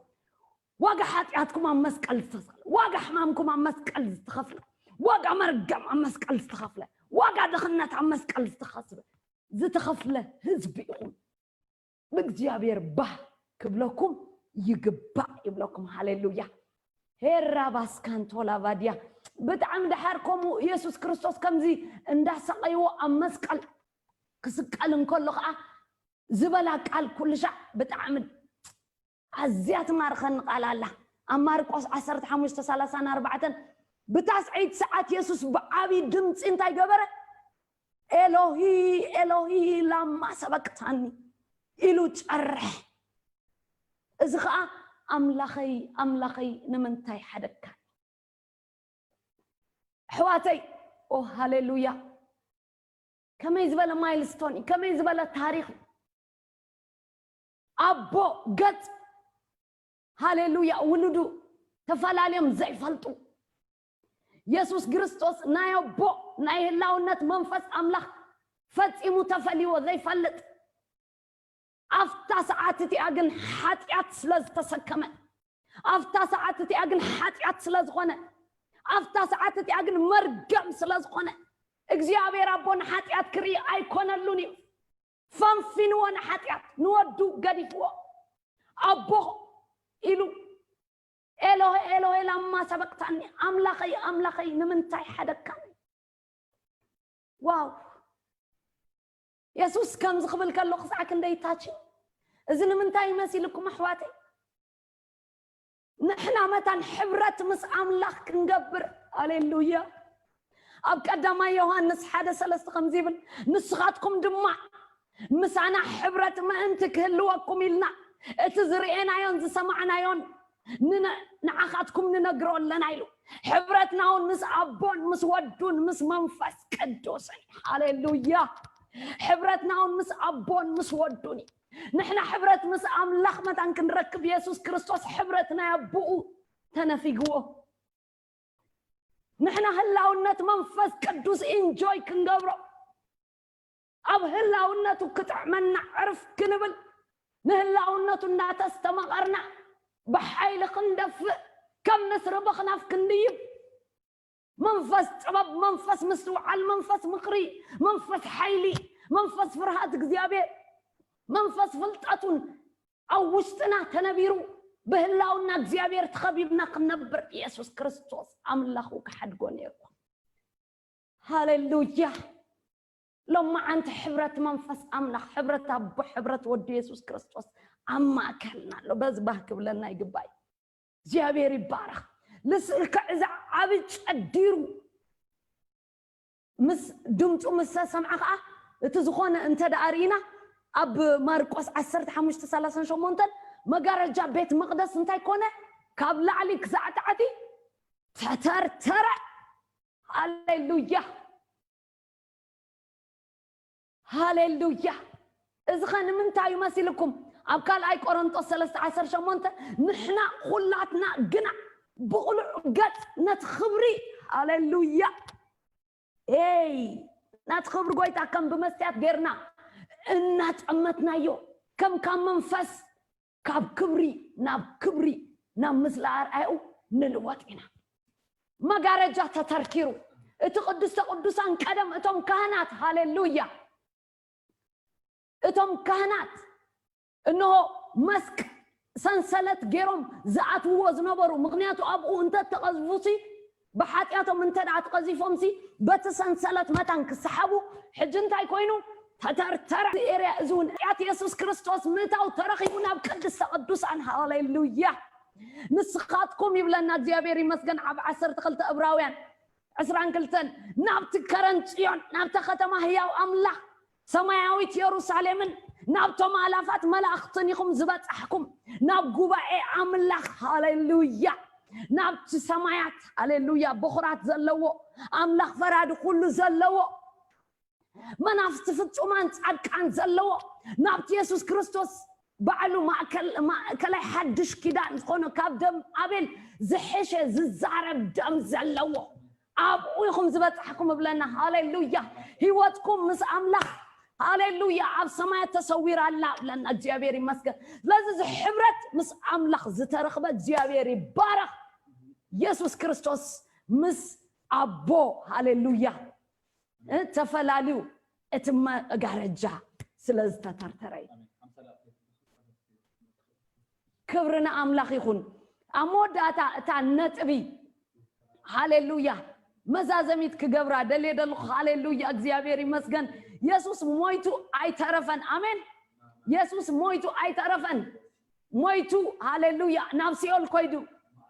ዋጋ ሓጢኣትኩም ኣብ መስቀል ዝተኸፍለ፣ ዋጋ ሕማምኩም ኣብ መስቀል ዝተኸፍለ፣ ዋጋ መርገም ኣብ መስቀል ዝተኸፍለ፣ ዋጋ ድኽነት ኣብ መስቀል ዝተኸፍለ፣ ዝተኸፍለ ህዝቢ ኢኹም። ብእግዚኣብሔር ባህ ክብለኩም ይግባእ ይብለኩም። ሃሌሉያ። ሄራ ባስካንቶላ ቫድያ። ብጣዕሚ ደሓር ከምኡ የሱስ ክርስቶስ ከምዚ እንዳሰቀይዎ ኣብ መስቀል ክስቀል እንከሎ ከዓ ዝበላ ቃል ኩሉ ሻዕ ብጣዕሚ ኣዝያ ትማርኸኒ ቃል ኣላ። ኣብ ማርቆስ ዓሰርተ ሓሙሽተ ሰላሳን ኣርባዕተን፣ ብታስዐይቲ ሰዓት የሱስ ብዓብዪ ድምፂ እንታይ ገበረ? ኤሎሂ ኤሎሂ ላማ ሰበቅታኒ ኢሉ ጨርሐ። እዚ ከዓ ኣምላኸይ ኣምላኸይ ንምንታይ ሓደግካኒ? ኣሕዋተይ፣ ኦ ሃሌሉያ። ከመይ ዝበለ ማይልስቶን እዩ፣ ከመይ ዝበለ ታሪኽ እዩ። ኣቦ ገጽ፣ ሃሌሉያ፣ ውሉዱ ተፈላለዮም ዘይፈልጡ፣ የሱስ ክርስቶስ ናይ ኣቦ ናይ ህላውነት መንፈስ ኣምላኽ ፈጺሙ ተፈልይዎ ዘይፈልጥ፣ ኣብታ ሰዓት እቲኣ ግን ሓጢኣት ስለ ዝተሰከመ፣ ኣብታ ሰዓት እቲኣ ግን ሓጢኣት ስለ ዝኾነ፣ ኣብታ ሰዓት እቲኣ ግን መርገም ስለ ዝኾነ፣ እግዚኣብሔር ኣቦ ንሓጢኣት ክርኢ ኣይኮነሉን እዩ። ፈንፊንዎ ንሓጢኣት፣ ንወዱ ገዲፍዎ። ኣቦ ኢሉ፣ ኤሎሄ ኤሎሄ ላማ ሰበቅታኒ፣ ኣምላኸይ ኣምላኸይ ንምንታይ ሓደግካኒ? ዋው! የሱስ ከምዚ ክብል ከሎ ክሳዕ ክንደይ ታች እዩ። እዚ ንምንታይ ይመሲልኩም ኣሕዋተይ? ንሕና መታን ሕብረት ምስ ኣምላኽ ክንገብር፣ ኣሌሉያ። ኣብ ቀዳማይ ዮሃንስ ሓደ ሰለስተ ከምዚ ይብል፣ ንስኻትኩም ድማ ምሳና ሕብረት ምእንቲ ክህልወኩም ኢልና እቲ ዝርኤናዮን ዝሰማዕናዮን ንነ- ንዓኻትኩም ንነግሮ ኣለና ኢሉ። ሕብረትና እውን ምስ ኣቦን ምስ ወዱን ምስ መንፈስ ቅዱስን። ሃሌሉያ። ሕብረትና እውን ምስ ኣቦን ምስ ወዱን እዩ። ንሕና ሕብረት ምስ ኣምላኽ መታን ክንረክብ የሱስ ክርስቶስ ሕብረት ናይ ኣቦኡ ተነፊግዎ። ንሕና ህላውነት መንፈስ ቅዱስ ኢንጆይ ክንገብሮ፣ ኣብ ህላውነቱ ክጥዕመና ዕርፍ ክንብል፣ ንህላውነቱ እናተስተማቐርና ብሓይሊ ክንደፍእ፣ ከም ንስሪ በኽናፍ ክንድይብ፣ መንፈስ ጥበብ፣ መንፈስ ምስትውዓል፣ መንፈስ ምኽሪ፣ መንፈስ ሓይሊ፣ መንፈስ ፍርሃት እግዚኣብሔር፣ መንፈስ ፍልጠቱን ኣብ ውሽጥና ተነቢሩ፣ ብህላውና እግዚኣብሔር ተኸቢብና ክንነብር የሱስ ክርስቶስ ኣምላኹ ክሓድጎ ነይርኩም። ሃሌሉያ። ሎማዓንቲ ሕብረት መንፈስ ኣምላኽ፣ ሕብረት ኣቦ፣ ሕብረት ወዱ የሱስ ክርስቶስ ኣብ ማእከልና ኣሎ። በዚ ባህ ክብለና ይግባእ። እግዚኣብሔር ይባረኽ። ልስልክዕ እዚ ዓቢ ጨዲሩ ምስ ድምፁ ምስ ተሰምዐ ከዓ፣ እቲ ዝኾነ እንተ ደኣ ርኢና፣ ኣብ ማርቆስ ዓሰርተ ሓሙሽተ ሰላሳን ሸሞንተን፣ መጋረጃ ቤት መቕደስ እንታይ ኮነ? ካብ ላዕሊ ክሳዕ ታሕቲ ተተርተረ። ሃሌሉያ። ሃሌሉያ። እዚ ኸ ንምንታይ እዩ መሲልኩም? ኣብ ካልኣይ ቆሮንጦስ ሰለስተ ዓሰርተ ሸሞንተ፣ ንሕና ኩላትና ግና ብቕሉዕ ገጽ ነቲ ክብሪ፣ ሃሌሉያ፣ ኤይ፣ ናቲ ክብሪ ጎይታ ከም ብመስትያት ጌርና እናጠመትናዮ፣ ከም ካብ መንፈስ፣ ካብ ክብሪ ናብ ክብሪ፣ ናብ ምስላ ኣርኣያኡ ንልወጥ ኢና። መጋረጃ ተተርኪሩ፣ እቲ ቅድስተ ቅዱሳን ቀደም እቶም ካህናት፣ ሃሌሉያ፣ እቶም ካህናት እንሆ መስቅ ሰንሰለት ገይሮም ዝኣትውዎ ዝነበሩ። ምክንያቱ ኣብኡ እንተተቐዝፉሲ፣ ብሓጢኣቶም እንተ ደኣ ተቐዚፎምሲ፣ በቲ ሰንሰለት መታን ክሰሓቡ፣ ሕጂ እንታይ ኮይኑ? ተተርተረ። እዚ ኤርያ እዚ እውን ሓጢኣት የሱስ ክርስቶስ ምእታው ተረኺቡ ናብ ቅድስተ ቅዱሳን። ሃሌሉያ። ንስኻትኩም ይብለና እግዚኣብሔር ይመስገን። ኣብ ዓሰርተ ክልተ እብራውያን ዕስራን ክልተን፣ ናብቲ ከረን ጽዮን፣ ናብታ ከተማ ህያው ኣምላኽ፣ ሰማያዊት የሩሳሌምን ናብቶም ኣላፋት መላእኽትን ኢኹም ዝበጻሕኩም፣ ናብ ጉባኤ ኣምላኽ። ሃሌሉያ። ናብቲ ሰማያት፣ ሃሌሉያ፣ በኹራት ዘለዎ፣ ኣምላኽ ፈራዲ ኩሉ ዘለዎ፣ መናፍስቲ ፍጹማን ጻድቃን ዘለዎ፣ ናብቲ የሱስ ክርስቶስ ባዕሉ ማእከል-፣ ማእከላይ ሓድሽ ኪዳን ዝኾነ፣ ካብ ደም ኣቤል ዝሕሸ ዝዛረብ ደም ዘለዎ፣ ኣብኡ ኢኹም ዝበጻሕኩም እብለና። ሃሌሉያ። ህይወትኩም ምስ ኣምላኽ፣ ሃሌሉያ፣ ኣብ ሰማያት ተሰዊራ ኣላ እብለና። እግዚኣብሔር ይመስገን። ስለዚ እዚ ሕብረት ምስ ኣምላኽ ዝተረኽበ እግዚኣብሔር ይባረኽ። የሱስ ክርስቶስ ምስ ኣቦ፣ ሃሌሉያ፣ እ፣ ተፈላልዩ እቲ መጋረጃ ስለ ዝተተርተረ እዩ። ክብሪ ንኣምላኽ ይኹን። ኣብ መወዳእታ እታ ነጥቢ፣ ሃሌሉያ፣ መዛዘሚት ክገብራ ደልየ ደለኹ። ሃሌሉያ፣ እግዚኣብሔር ይመስገን። የሱስ ሞይቱ ኣይተረፈን። ኣሜን። የሱስ ሞይቱ ኣይተረፈን። ሞይቱ፣ ሃሌሉያ፣ ናብ ሲኦል ኮይዱ።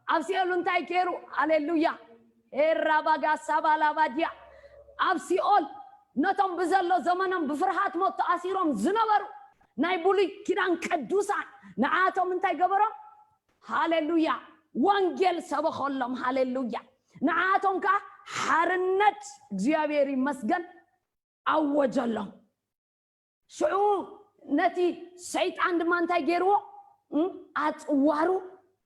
ኣብ ሲኦል እንታይ ገይሩ? ሃሌሉያ። ኤራባጋ ሳባላባድያ። ኣብ ሲኦል ነቶም ብዘሎ ዘመኖም ብፍርሃት ሞት ተኣሲሮም ዝነበሩ ናይ ብሉይ ኪዳን ቅዱሳን፣ ንዓቶም እንታይ ገበሮም? ሃሌሉያ። ወንጌል ሰበኸሎም። ሃሌሉያ። ንዓቶም ከኣ ሓርነት፣ እግዚኣብሔር ይመስገን፣ ኣወጀሎም። ሽዑ ነቲ ሰይጣን ድማ እንታይ ገይርዎ? እም፣ ኣጽዋሩ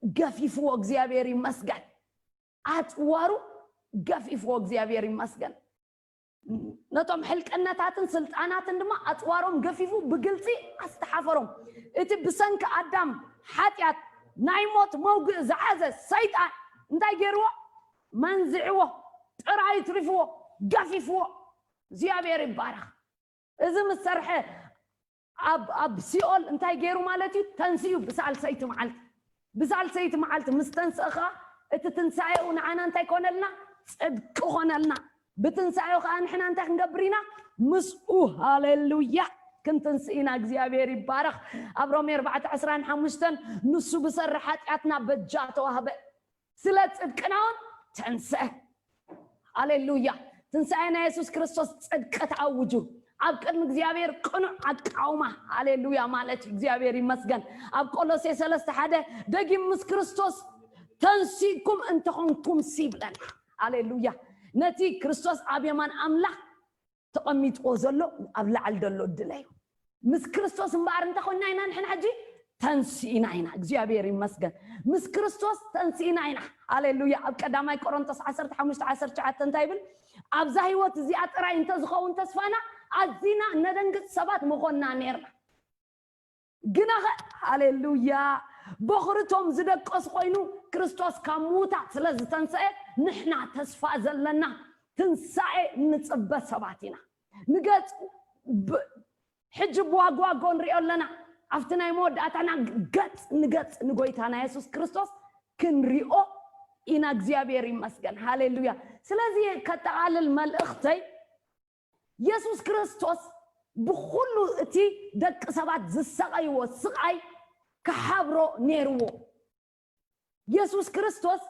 ገፊፍዎ። እግዚኣብሔር ይመስገን። ኣጽዋሩ ገፊፍዎ። እግዚኣብሔር ይመስገን። ነቶም ሕልቅነታትን ስልጣናትን ድማ ኣጽዋሮም ገፊፉ ብግልጺ ኣስተሓፈሮም። እቲ ብሰንኪ ኣዳም ሓጢኣት ናይ ሞት መውግእ ዝሓዘ ሰይጣን እንታይ ገይርዎ? መንዚዕዎ፣ ጥራይ ትሪፍዎ፣ ገፊፍዎ። እግዚኣብሔር ይባረኽ። እዚ ምስ ሰርሐ ኣብ፣ ኣብ ሲኦል እንታይ ገይሩ ማለት እዩ? ተንስኡ ብሳልሰይቲ መዓልቲ። ብሳልሰይቲ መዓልቲ ምስ ተንስእኻ፣ እቲ ትንሳኤኡ ንዓና እንታይ ኮነልና? ጽድቂ ኮነልና። ብትንሳኤኡ ከዓ ንሕና እንታይ ክንገብር ኢና? ምስኡ፣ ሃሌሉያ፣ ክንትንስእ ኢና። እግዚኣብሔር ይባረኽ። ኣብ ሮሜ ኣርባዕተ ዕስራን ሓሙሽተን፣ ንሱ ብሰሪ ሓጢኣትና በጃ ተዋህበ፣ ስለ ጽድቅና እውን ተንስአ። ሃሌሉያ። ትንሳኤ ናይ የሱስ ክርስቶስ ጽድቂ ተኣውጁ። ኣብ ቅድሚ እግዚኣብሔር ቅኑዕ ኣቃውማ። ሃሌሉያ ማለት እዩ። እግዚኣብሔር ይመስገን። ኣብ ቆሎሴ ሰለስተ ሓደ፣ ደጊም ምስ ክርስቶስ ተንሲእኩም እንተኾንኩም ሲ ይብለና። ሃሌሉያ። ነቲ ክርስቶስ ኣብ የማን ኣምላኽ ተቐሚጥዎ ዘሎ ኣብ ላዕሊ ዘሎ እድለ እዩ። ምስ ክርስቶስ እምበኣር እንተኾንና ኢና ንሕና ሕጂ ተንሲእና ኢና። እግዚኣብሔር ይመስገን። ምስ ክርስቶስ ተንሲእና ኢና። ሃሌሉያ። ኣብ ቀዳማይ ቆሮንቶስ ዓሰርተ ሓሙሽተ ዓሰርተ ትሽዓተ እንታይ ይብል? ኣብዛ ህይወት እዚኣ ጥራይ እንተዝኸውን ተስፋና፣ ኣዚና እነደንግጽ ሰባት ምኾንና ነይርና። ግናኸ፣ ሃሌሉያ፣ በኹርቶም ዝደቀሱ ኮይኑ ክርስቶስ ካብ ምዉታት ስለ ዝተንስአ፣ ንሕና ተስፋ ዘለና ትንሳኤ እንጽበ ሰባት ኢና። ንገጽ ብ-፣ ሕጂ ብዋግዋጎ ንሪኦ ኣለና። ኣብቲ ናይ መወዳእታና ገጽ ንገጽ ንጎይታና የሱስ ክርስቶስ ክንሪኦ ኢና። እግዚኣብሔር ይመስገን። ሃሌሉያ። ስለዚ ከጠቓልል መልእኽተይ፣ የሱስ ክርስቶስ ብኹሉ እቲ ደቂ ሰባት ዝሰቐይዎ ስቓይ ክሓብሮ ነይርዎ። የሱስ ክርስቶስ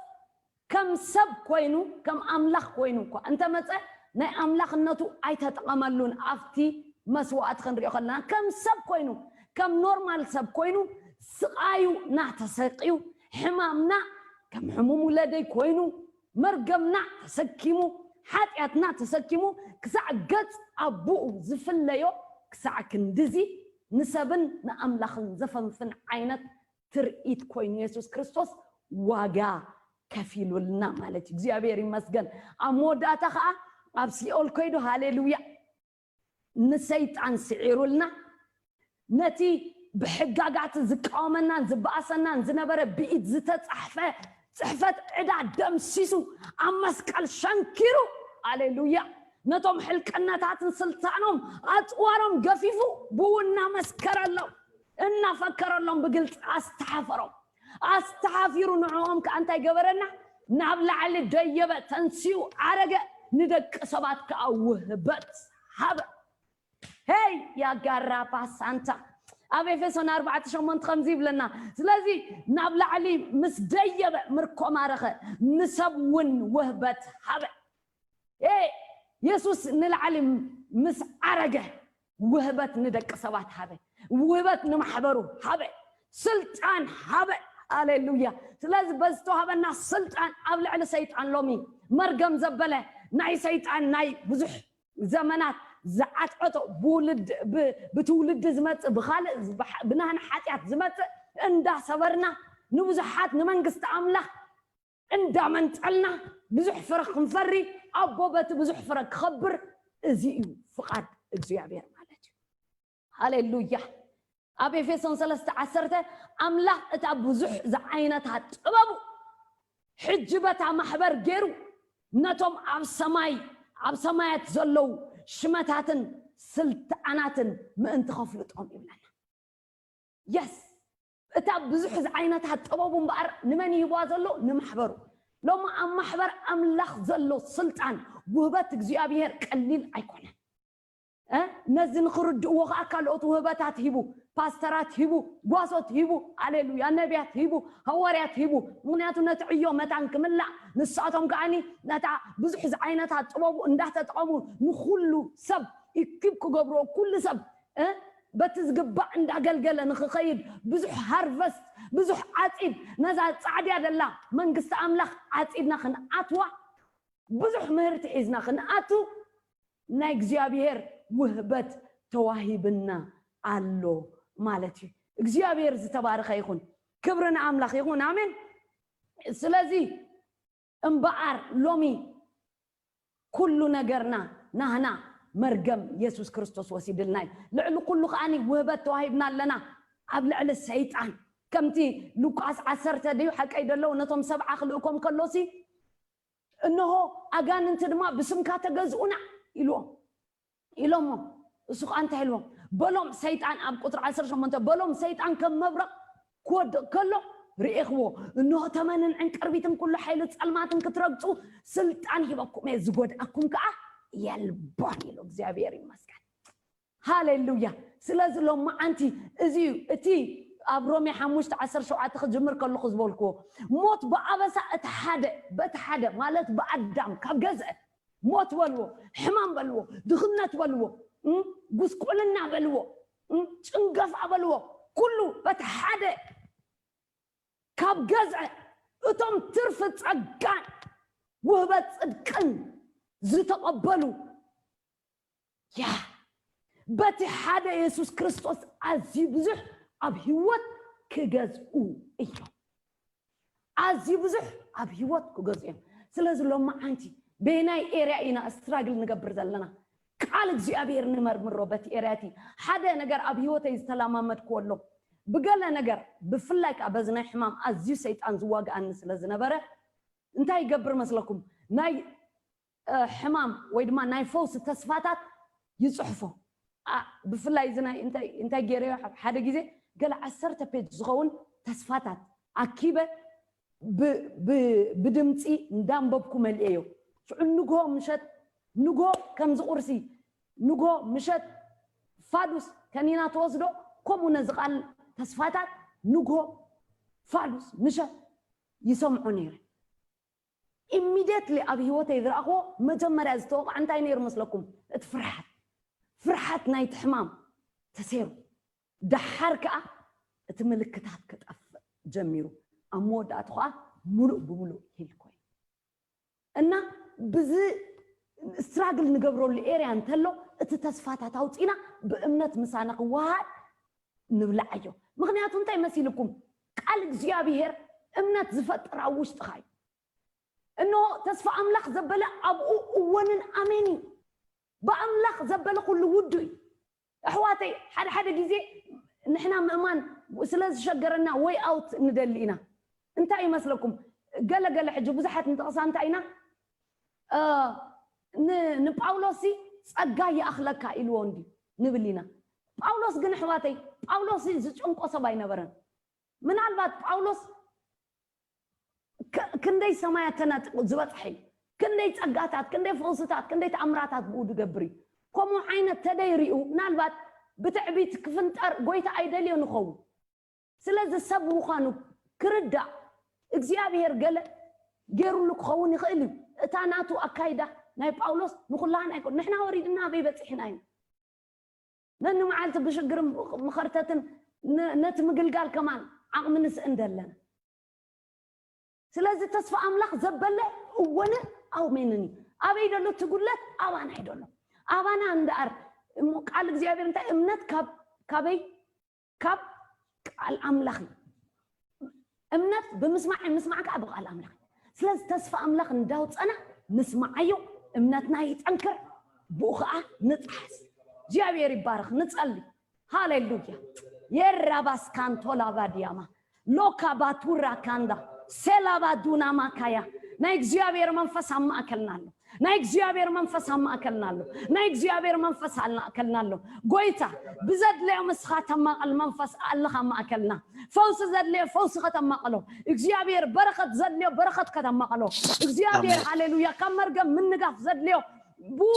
ከም ሰብ ኮይኑ፣ ከም ኣምላኽ ኮይኑ እኳ እንተመጸ፣ ናይ ኣምላኽነቱ ኣይተጠቐመሉን። ኣብቲ መስዋእቲ ክንሪኦ ከለና፣ ከም ሰብ ኮይኑ፣ ከም ኖርማል ሰብ ኮይኑ፣ ስቓዩ ናተሰቅዩ፣ ሕማምና ከም ሕሙም ውለደይ ኮይኑ፣ መርገምና ተሰኪሙ፣ ሓጢኣትና ተሰኪሙ፣ ክሳዕ ገጽ ኣቦኡ ዝፍለዮ ክሳዕ ክንድዚ ንሰብን ንኣምላኽን ዘፈንፍን ዓይነት ትርኢት ኮይኑ የሱስ ክርስቶስ ዋጋ ከፊሉልና ማለት እዩ። እግዚኣብሔር ይመስገን። ኣብ መወዳእታ ከዓ ኣብ ሲኦል ከይዱ፣ ሃሌሉያ፣ ንሰይጣን ስዒሩልና፣ ነቲ ብሕጋጋት ዝቃወመናን ዝበኣሰናን ዝነበረ ብኢድ ዝተጻሕፈ ጽሕፈት ዕዳ ደምሲሱ ኣብ መስቀል ሸንኪሩ፣ ሃሌሉያ፣ ነቶም ሕልቅነታትን ስልጣኖም ኣጽዋሮም ገፊፉ ብኡ እናመስከረሎም እናፈከረሎም ብግልጺ ኣስተሓፈሮም። ኣስተሓፊሩ ንዕኦም ከዓ እንታይ ገበረና? ናብ ላዕሊ ደየበ፣ ተንሲኡ ዓረገ፣ ንደቂ ሰባት ከዓ ውህበት ሃበ። ሄይ ያጋራ ፓሳንታ ኣብ ኤፌሶን ኣርባዕተ ሸሞንተ ከምዚ ይብለና። ስለዚ ናብ ላዕሊ ምስ ደየበ ምርኮ ማረኸ፣ ንሰብ እውን ውህበት ሃበ። እ የሱስ ንላዕሊ ምስ ዓረገ ውህበት ንደቂ ሰባት ሃበ፣ ውህበት ንማሕበሩ ሃበ፣ ስልጣን ሃበ። ኣሌሉያ። ስለዚ በዚ ዝተዋሃበና ስልጣን ኣብ ልዕሊ ሰይጣን ሎሚ መርገም ዘበለ ናይ ሰይጣን ናይ ብዙሕ ዘመናት ዝዓጥዐጦ ብውልድ- ብ- ብትውልዲ ዝመፅእ ብኻልእ ዝብሓ- ብናህና ሓጢኣት ዝመፅእ እንዳሰበርና ንብዙሓት ንመንግስቲ ኣምላኽ እንዳመንጠልና ብዙሕ ፍረ ክንፈሪ ኣቦ በቲ ብዙሕ ፍረ ክኸብር እዚ እዩ ፍቓድ እግዚኣብሔር ማለት እዩ። ሃሌሉያ። ኣብ ኤፌሶን ሰለስተ ዓሰርተ ኣምላኽ እታ ብዙሕ ዝዓይነታ ጥበቡ ሕጂ በታ ማሕበር ገይሩ ነቶም ኣብ ሰማይ ኣብ ሰማያት ዘለዉ ሽመታትን ስልጣናትን ምእንቲ ከፍልጦም ይብለና። የስ እታ ብዙሕ ዝዓይነታ ጥበቡ እምበኣር ንመን ይህብዋ ዘሎ? ንማሕበሩ። ሎማ ኣብ ማሕበር ኣምላኽ ዘሎ ስልጣን ውህበት እግዚኣብሔር ቀሊል ኣይኮነን። እ? ነዚ ንክርድእዎ ከዓ ካልኦት ውህበታት ሂቡ፣ ፓስተራት ሂቡ፣ ጓሶት ሂቡ፣ ኣሌሉያ፣ ነቢያት ሂቡ፣ ሃዋርያት ሂቡ። ምክንያቱ ነቲ ዕዮ መታን ክምላእ ንሳቶም ከዓኒ ነታ ብዙሕ ዝዓይነታ ጥበቡ እንዳተጠቐሙ ንኩሉ ሰብ ኢኪፕ ክገብርዎ ኩሉ ሰብ እ? በቲ ዝግባእ እንዳገልገለ ንክኸይድ ብዙሕ ሃርቨስት ብዙሕ ዓፂድ ነዛ ፃዕድያ ደላ መንግስቲ ኣምላኽ ዓፂድና ክንኣትዋ ብዙሕ ምህርቲ ሒዝና ክንኣቱ ናይ እግዚኣብሔር ውህበት ተዋሂብና ኣሎ ማለት እዩ። እግዚኣብሔር ዝተባረኸ ይኹን። ክብሪ ንኣምላኽ ይኹን። ኣሜን። ስለዚ እምበኣር ሎሚ ኩሉ ነገርና ናህና መርገም የሱስ ክርስቶስ ወሲድልና እዩ። ልዕሊ ኩሉ ከዓኒ ውህበት ተዋሂብና ኣለና ኣብ ልዕሊ ሰይጣን። ከምቲ ሉቃስ ዓሰርተ ድዩ ሓቀይ ደለዉ ነቶም ሰብዓ ክልእኮም ከሎሲ እንሆ ኣጋንንቲ ድማ ብስምካ ተገዝኡና ኢልዎም ኢሎሞ እሱ ከዓ እንታይ ኢልዎም በሎም ሰይጣን ኣብ ቁፅሪ ዓሰርተ ሸሞንተ በሎም ሰይጣን ከም መብረቕ ክወድቕ ከሎ ርኤኽዎ እንሆ ተመንን ዕንቅርቢትን ኩሉ ሓይሊ ፀልማትን ክትረግፁ ስልጣን ሂበኩም እየ ዝጎድኣኩም ከዓ የልቦን ኢሉ እግዚኣብሔር ይመስገን። ሃሌሉያ። ስለዚ ሎማዓንቲ እዚ እዩ እቲ ኣብ ሮሜ ሓሙሽተ ዓሰርተ ሸውዓተ ክጅምር ከለኹ ዝበልክዎ ሞት ብኣበሳ እቲ ሓደ በቲ ሓደ ማለት ብኣዳም ካብ ገዝአ ሞት በልዎ፣ ሕማም በልዎ፣ ድኽነት በልዎ፣ እም፣ ጉስቁልና በልዎ፣ እም፣ ጭንገፋ በልዎ፣ ኩሉ በቲ ሓደ ካብ ገዝአ እቶም ትርፊ ጸጋን ውህበት ጽድቅን ዝተቐበሉ ያ በቲ ሓደ የሱስ ክርስቶስ ኣዝዩ ብዙሕ ኣብ ህይወት ክገዝኡ እዮም። ኣዝዩ ብዙሕ ኣብ ህይወት ክገዝኡ እዮም። ስለዚ ሎማዓንቲ በየናይ ኤርያ ኢና ስትራግል ንገብር ዘለና? ቃል እግዚኣብሔር ንመርምሮ በቲ ኤርያ እቲ ሓደ ነገር ኣብ ህይወተይ ዝተለማመድክዎ ኣሎ። ብገለ ነገር ብፍላይ ከዓ በዚ ናይ ሕማም ኣዝዩ ሰይጣን ዝዋግኣኒ ስለ ዝነበረ እንታይ ይገብር መስለኩም? ናይ እ፣ ሕማም ወይ ድማ ናይ ፈውሲ ተስፋታት ይፅሕፎ። ኣ፣ ብፍላይ እዚ ናይ እንታይ እንታይ ገይረዮ ሓደ ግዜ ገለ ዓሰርተ ፔጅ ዝኸውን ተስፋታት ኣኪበ ብ- ብ- ብድምፂ እንዳንበብኩ መልኤዮ። ሽዑ ንግሆ ምሸት ንግሆ ከምዚ ቁርሲ ንግሆ ምሸት ፋዱስ ከኒና ተወስዶ ከምኡ ነዚ ቃል ተስፋታት ንግሆ ፋዱስ ምሸት ይሰምዖ ነይረ። ኢሚድየትሊ ኣብ ህይወተይ ዝረኣኽዎ መጀመርያ ዝተወቕዐ እንታይ ነይሩ መስለኩም? እቲ ፍርሓት ፍርሓት ናይቲ ሕማም ተሰይሩ። ደሓር ከዓ እቲ ምልክታት ክጠፍእ ጀሚሩ። ኣብ መወዳእቱ ከዓ ሙሉእ ብሙሉእ ሂል ኮይኑ እና ብዚ ስትራግል ንገብረሉ ኤርያ እንተሎ እቲ ተስፋታት ኣውፂና ብእምነት ምሳና ክወሃድ ንብልዓዮ። ምኽንያቱ እንታይ መሲልኩም? ቃል እግዚኣብሔር እምነት ዝፈጥር ኣብ ውሽጥኻ እዩ። እንሆ ተስፋ ኣምላኽ ዘበለ ኣብኡ እወንን ኣሜን እዩ። ብኣምላኽ ዘበለ ኩሉ ውዱ እዩ። ኣሕዋተይ፣ ሓደ ሓደ ግዜ ንሕና ምእማን ስለ ዝሸገረና ወይ ኣውት ንደሊ ኢና። እንታይ ይመስለኩም? ገለ ገለ ሕጂ ብዙሓት ንጠቕሳ እንታይ ኢና ንጳውሎስ ጸጋ ይኣኽለካ ኢልዎ እንዲ ንብል ኢና። ጳውሎስ ግን ኣሕዋተይ፣ ጳውሎስ ዝጨንቆ ሰብ ኣይነበረን። ምናልባት ጳውሎስ ክንደይ ሰማያት ተነጥቁ ዝበፅሐ እዩ። ክንደይ ፀጋታት፣ ክንደይ ፈውስታት፣ ክንደይ ተኣምራታት ብኡ ዝገብር እዩ። ከምኡ ዓይነት ተደይሪኡ ምናልባት ብትዕቢት ክፍንጠር ጎይታ ኣይደልዮ ንኸውን። ስለዚ ሰብ ምዃኑ ክርዳእ እግዚኣብሔር ገለ ገይሩሉ ክኸውን ይኽእል እዩ። እታ ናቱ ኣካይዳ ናይ ጳውሎስ ንኹላህን ኣይኮን። ንሕና ወሪድና ኣበይ በፂሕና እዩ? ነኒ መዓልቲ ብሽግርን መኸርተትን ነቲ ምግልጋል ከማን ዓቕሚ ንስእን ደለና። ስለዚ ተስፋ ኣምላኽ ዘበለ እወንን ኣሜንን እዩ። ኣበይ ደሎ ትጉለት ኣባና እዩ ደሎ። ኣባና እንድኣር ቃል እግዚኣብሔር እንታይ እምነት ካብ ካበይ ካብ ቃል ኣምላኽ እዩ። እምነት ብምስማዕ ምስማዕ ከዓ ብቃል ኣምላኽ። ስለዚ ተስፋ ኣምላኽ እንዳውፀና ንስማዓዮ፣ እምነትና ይጠንክር፣ ብኡ ከዓ ንጥሓስ። እግዚኣብሔር ይባረኽ። ንጸሊ። ሃሌሉያ። የራባስካንቶላ ባዲያማ ሎካ ባቱራ ካንዳ ሴላባ ዱና ማካያ ናይ እግዚኣብሔር መንፈስ ኣብ ማእከልና ኣሎ። ናይ እግዚኣብሔር መንፈስ ኣብ ማእከልና ኣሎ። ናይ እግዚኣብሔር መንፈስ ኣብ ማእከልና ኣሎ። ጎይታ ብዘድለዮ ምስኻ ተማቐል መንፈስ ኣለኻ ኣብ ማእከልና። ፈውሲ ዘድለዮ ፈውሲ ከተማቐሎ እግዚኣብሔር፣ በረኸት ዘድለዮ በረኸት ከተማቐሎ እግዚኣብሔር። ሃሌሉያ። ካብ መርገም ምንጋፍ ዘድለዮ ብኡ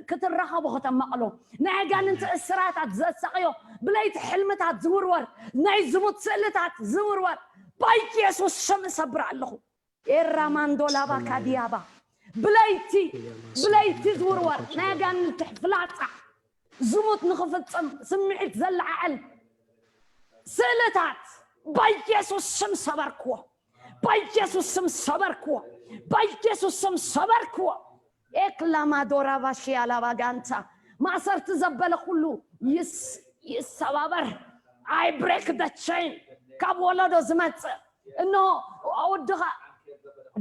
ክትራኸቦ ከተማቕሎ። ናይ ኣጋንንቲ እስራታት ዘሳቕዮ ብለይቲ ሕልምታት ዝውርወር፣ ናይ ዝሙት ስእልታት ዝውርወር ብኢየሱስ ስም እሰብር ኣለኹ። ኤራ ማንዶላባ ካዲያባ ብለይቲ ብለይቲ ዝውርወር ናይ ኣጋንንቲ ፍላጻ ዝሙት ንኽፍጽም ስምዒት ዘለዓዕል ስእልታት በኢየሱስ ስም ሰበርክዎ። በኢየሱስ ስም ሰበርክዎ። በኢየሱስ ስም ሰበርክዎ። ኤክላማ ዶራባሺ ያላባ ጋንታ ማእሰርቲ ዘበለ ኩሉ ይሰባበር። I break the chain። ካብ ወለዶ ዝመጽእ እነሆ ኣወድኻ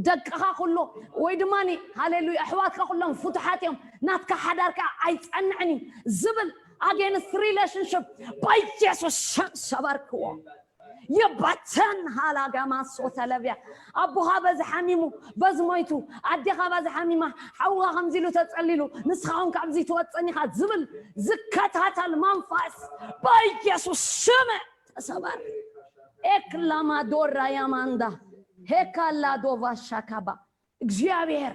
ደቅኻ ኩሉ ወይ ድማ ሃሌሉያ ኣሕዋትካ ኩሎም ፍቱሓት እዮም፣ ናትካ ሓዳርካ ኣይጸንዕን እዩ ዝብል against relationship በኢየሱስ ስም ሰበርክዎ። ይበተን። ሃላጋማ ሶተለብያ ኣቦኻ በዚ ሓሚሙ በዚ ሞይቱ ኣዴኻ በዚ ሓሚማ ሓውኻ ከምዚ ኢሉ ተጸሊሉ ንስኻ እውን ካብዚ ትወጸኒኻ ዝብል ዝከታተል መንፈስ በኢየሱስ ስም ተሰባር። ኤክላማ ዶራ ያማንዳ ሄካላ ዶቫ ሻካባ እግዚኣብሔር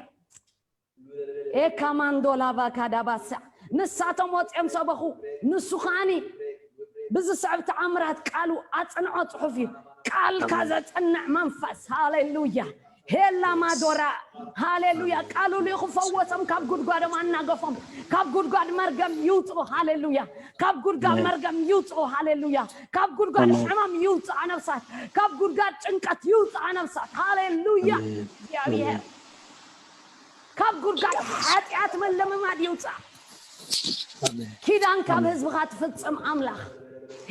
ኤካማንዶ ላቫ ካዳባሳ ንሳቶም ወፂኦም ሰበኹ። ንሱ ከዓኒ ብዝስዕብ ተኣምራት ቃሉ ኣፅንዖ ፅሑፍ እዩ። ቃልካ ዘፅንዕ መንፈስ ሃሌሉያ ሄላ ማዶራ ሃሌሉያ ቃሉ ልኢኹ ፈወሶም። ካብ ጉድጓዶም ኣናገፎም። ካብ ጉድጓድ መርገም ይውፅኡ። ሃሌሉያ ካብ ጉድጓድ መርገም ይውፅኡ። ሃሌሉያ ካብ ጉድጓድ ሕማም ይውፅኣ ነብሳት። ካብ ጉድጓድ ጭንቀት ይውፅኣ ነብሳት። ሃሌሉያ እግዚኣብሔር ካብ ጉድጓድ ሓጢኣት መለምማድ ይውፃእ። ኪዳን ካብ ህዝብኻ ትፍፅም ኣምላኽ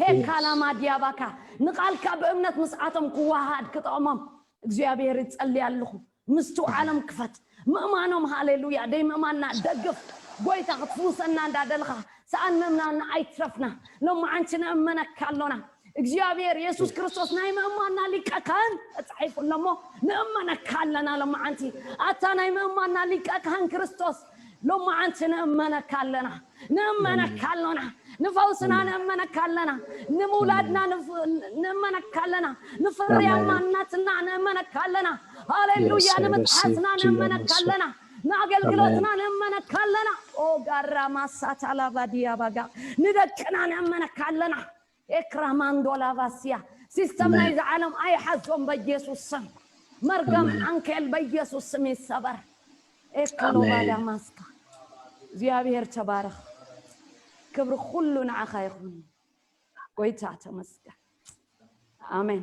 ሄካላማ ዲያባካ ንቃልካ ብእምነት ምስኣቶም ክወሃድ ክጠቕሞም እግዚኣብሔር ይጸሊ ኣለኹ። ምስትውዓሎም ክፈት ምእማኖም ሃሌሉያ ደይ ምእማንና ደግፍ። ጎይታ ክትፍውሰና እንዳደልኻ ሰኣን ምእምናና ኣይትረፍና። ሎማዓንቲ ንእመነካ ኣሎና እግዚኣብሔር የሱስ ክርስቶስ ናይ ምእማንና ሊቀ ካህን ተጻሒፉ ኣሎ እሞ ንእመነካ ኣለና። ሎማዓንቲ ኣታ ናይ ምእማንና ሊቀ ካህን ክርስቶስ ሎማዓንቲ ንእመነካ ኣለና። ንእመነካ ኣሎና። ንፈውስና ንእመነካ ኣለና። ንምውላድና ንእመነካ ኣለና። ንፍርያማነትና ንእመነካ ኣለና። ሃሌሉያ ንምትሓትና ንእመነካ ኣለና። ንኣገልግሎትና ንእመነካ ኣለና። ኦ ጋራ ማሳታ ላቫዲያ ባጋ ንደቅና ንእመነካ ኣለና። ኤክራማንዶ ላቫሲያ ሲስተም ናይዚ ዓለም ኣይሓዞም በኢየሱስ ስም። መርገም ዓንኬል በኢየሱስ ስም ይሰበር። ኤክሎባዳ ማስካ እግዚኣብሔር ተባረኽ። ክብሪ ኩሉ ንዓኻ ይኹን። ጎይታ ተመስገን። ኣሜን።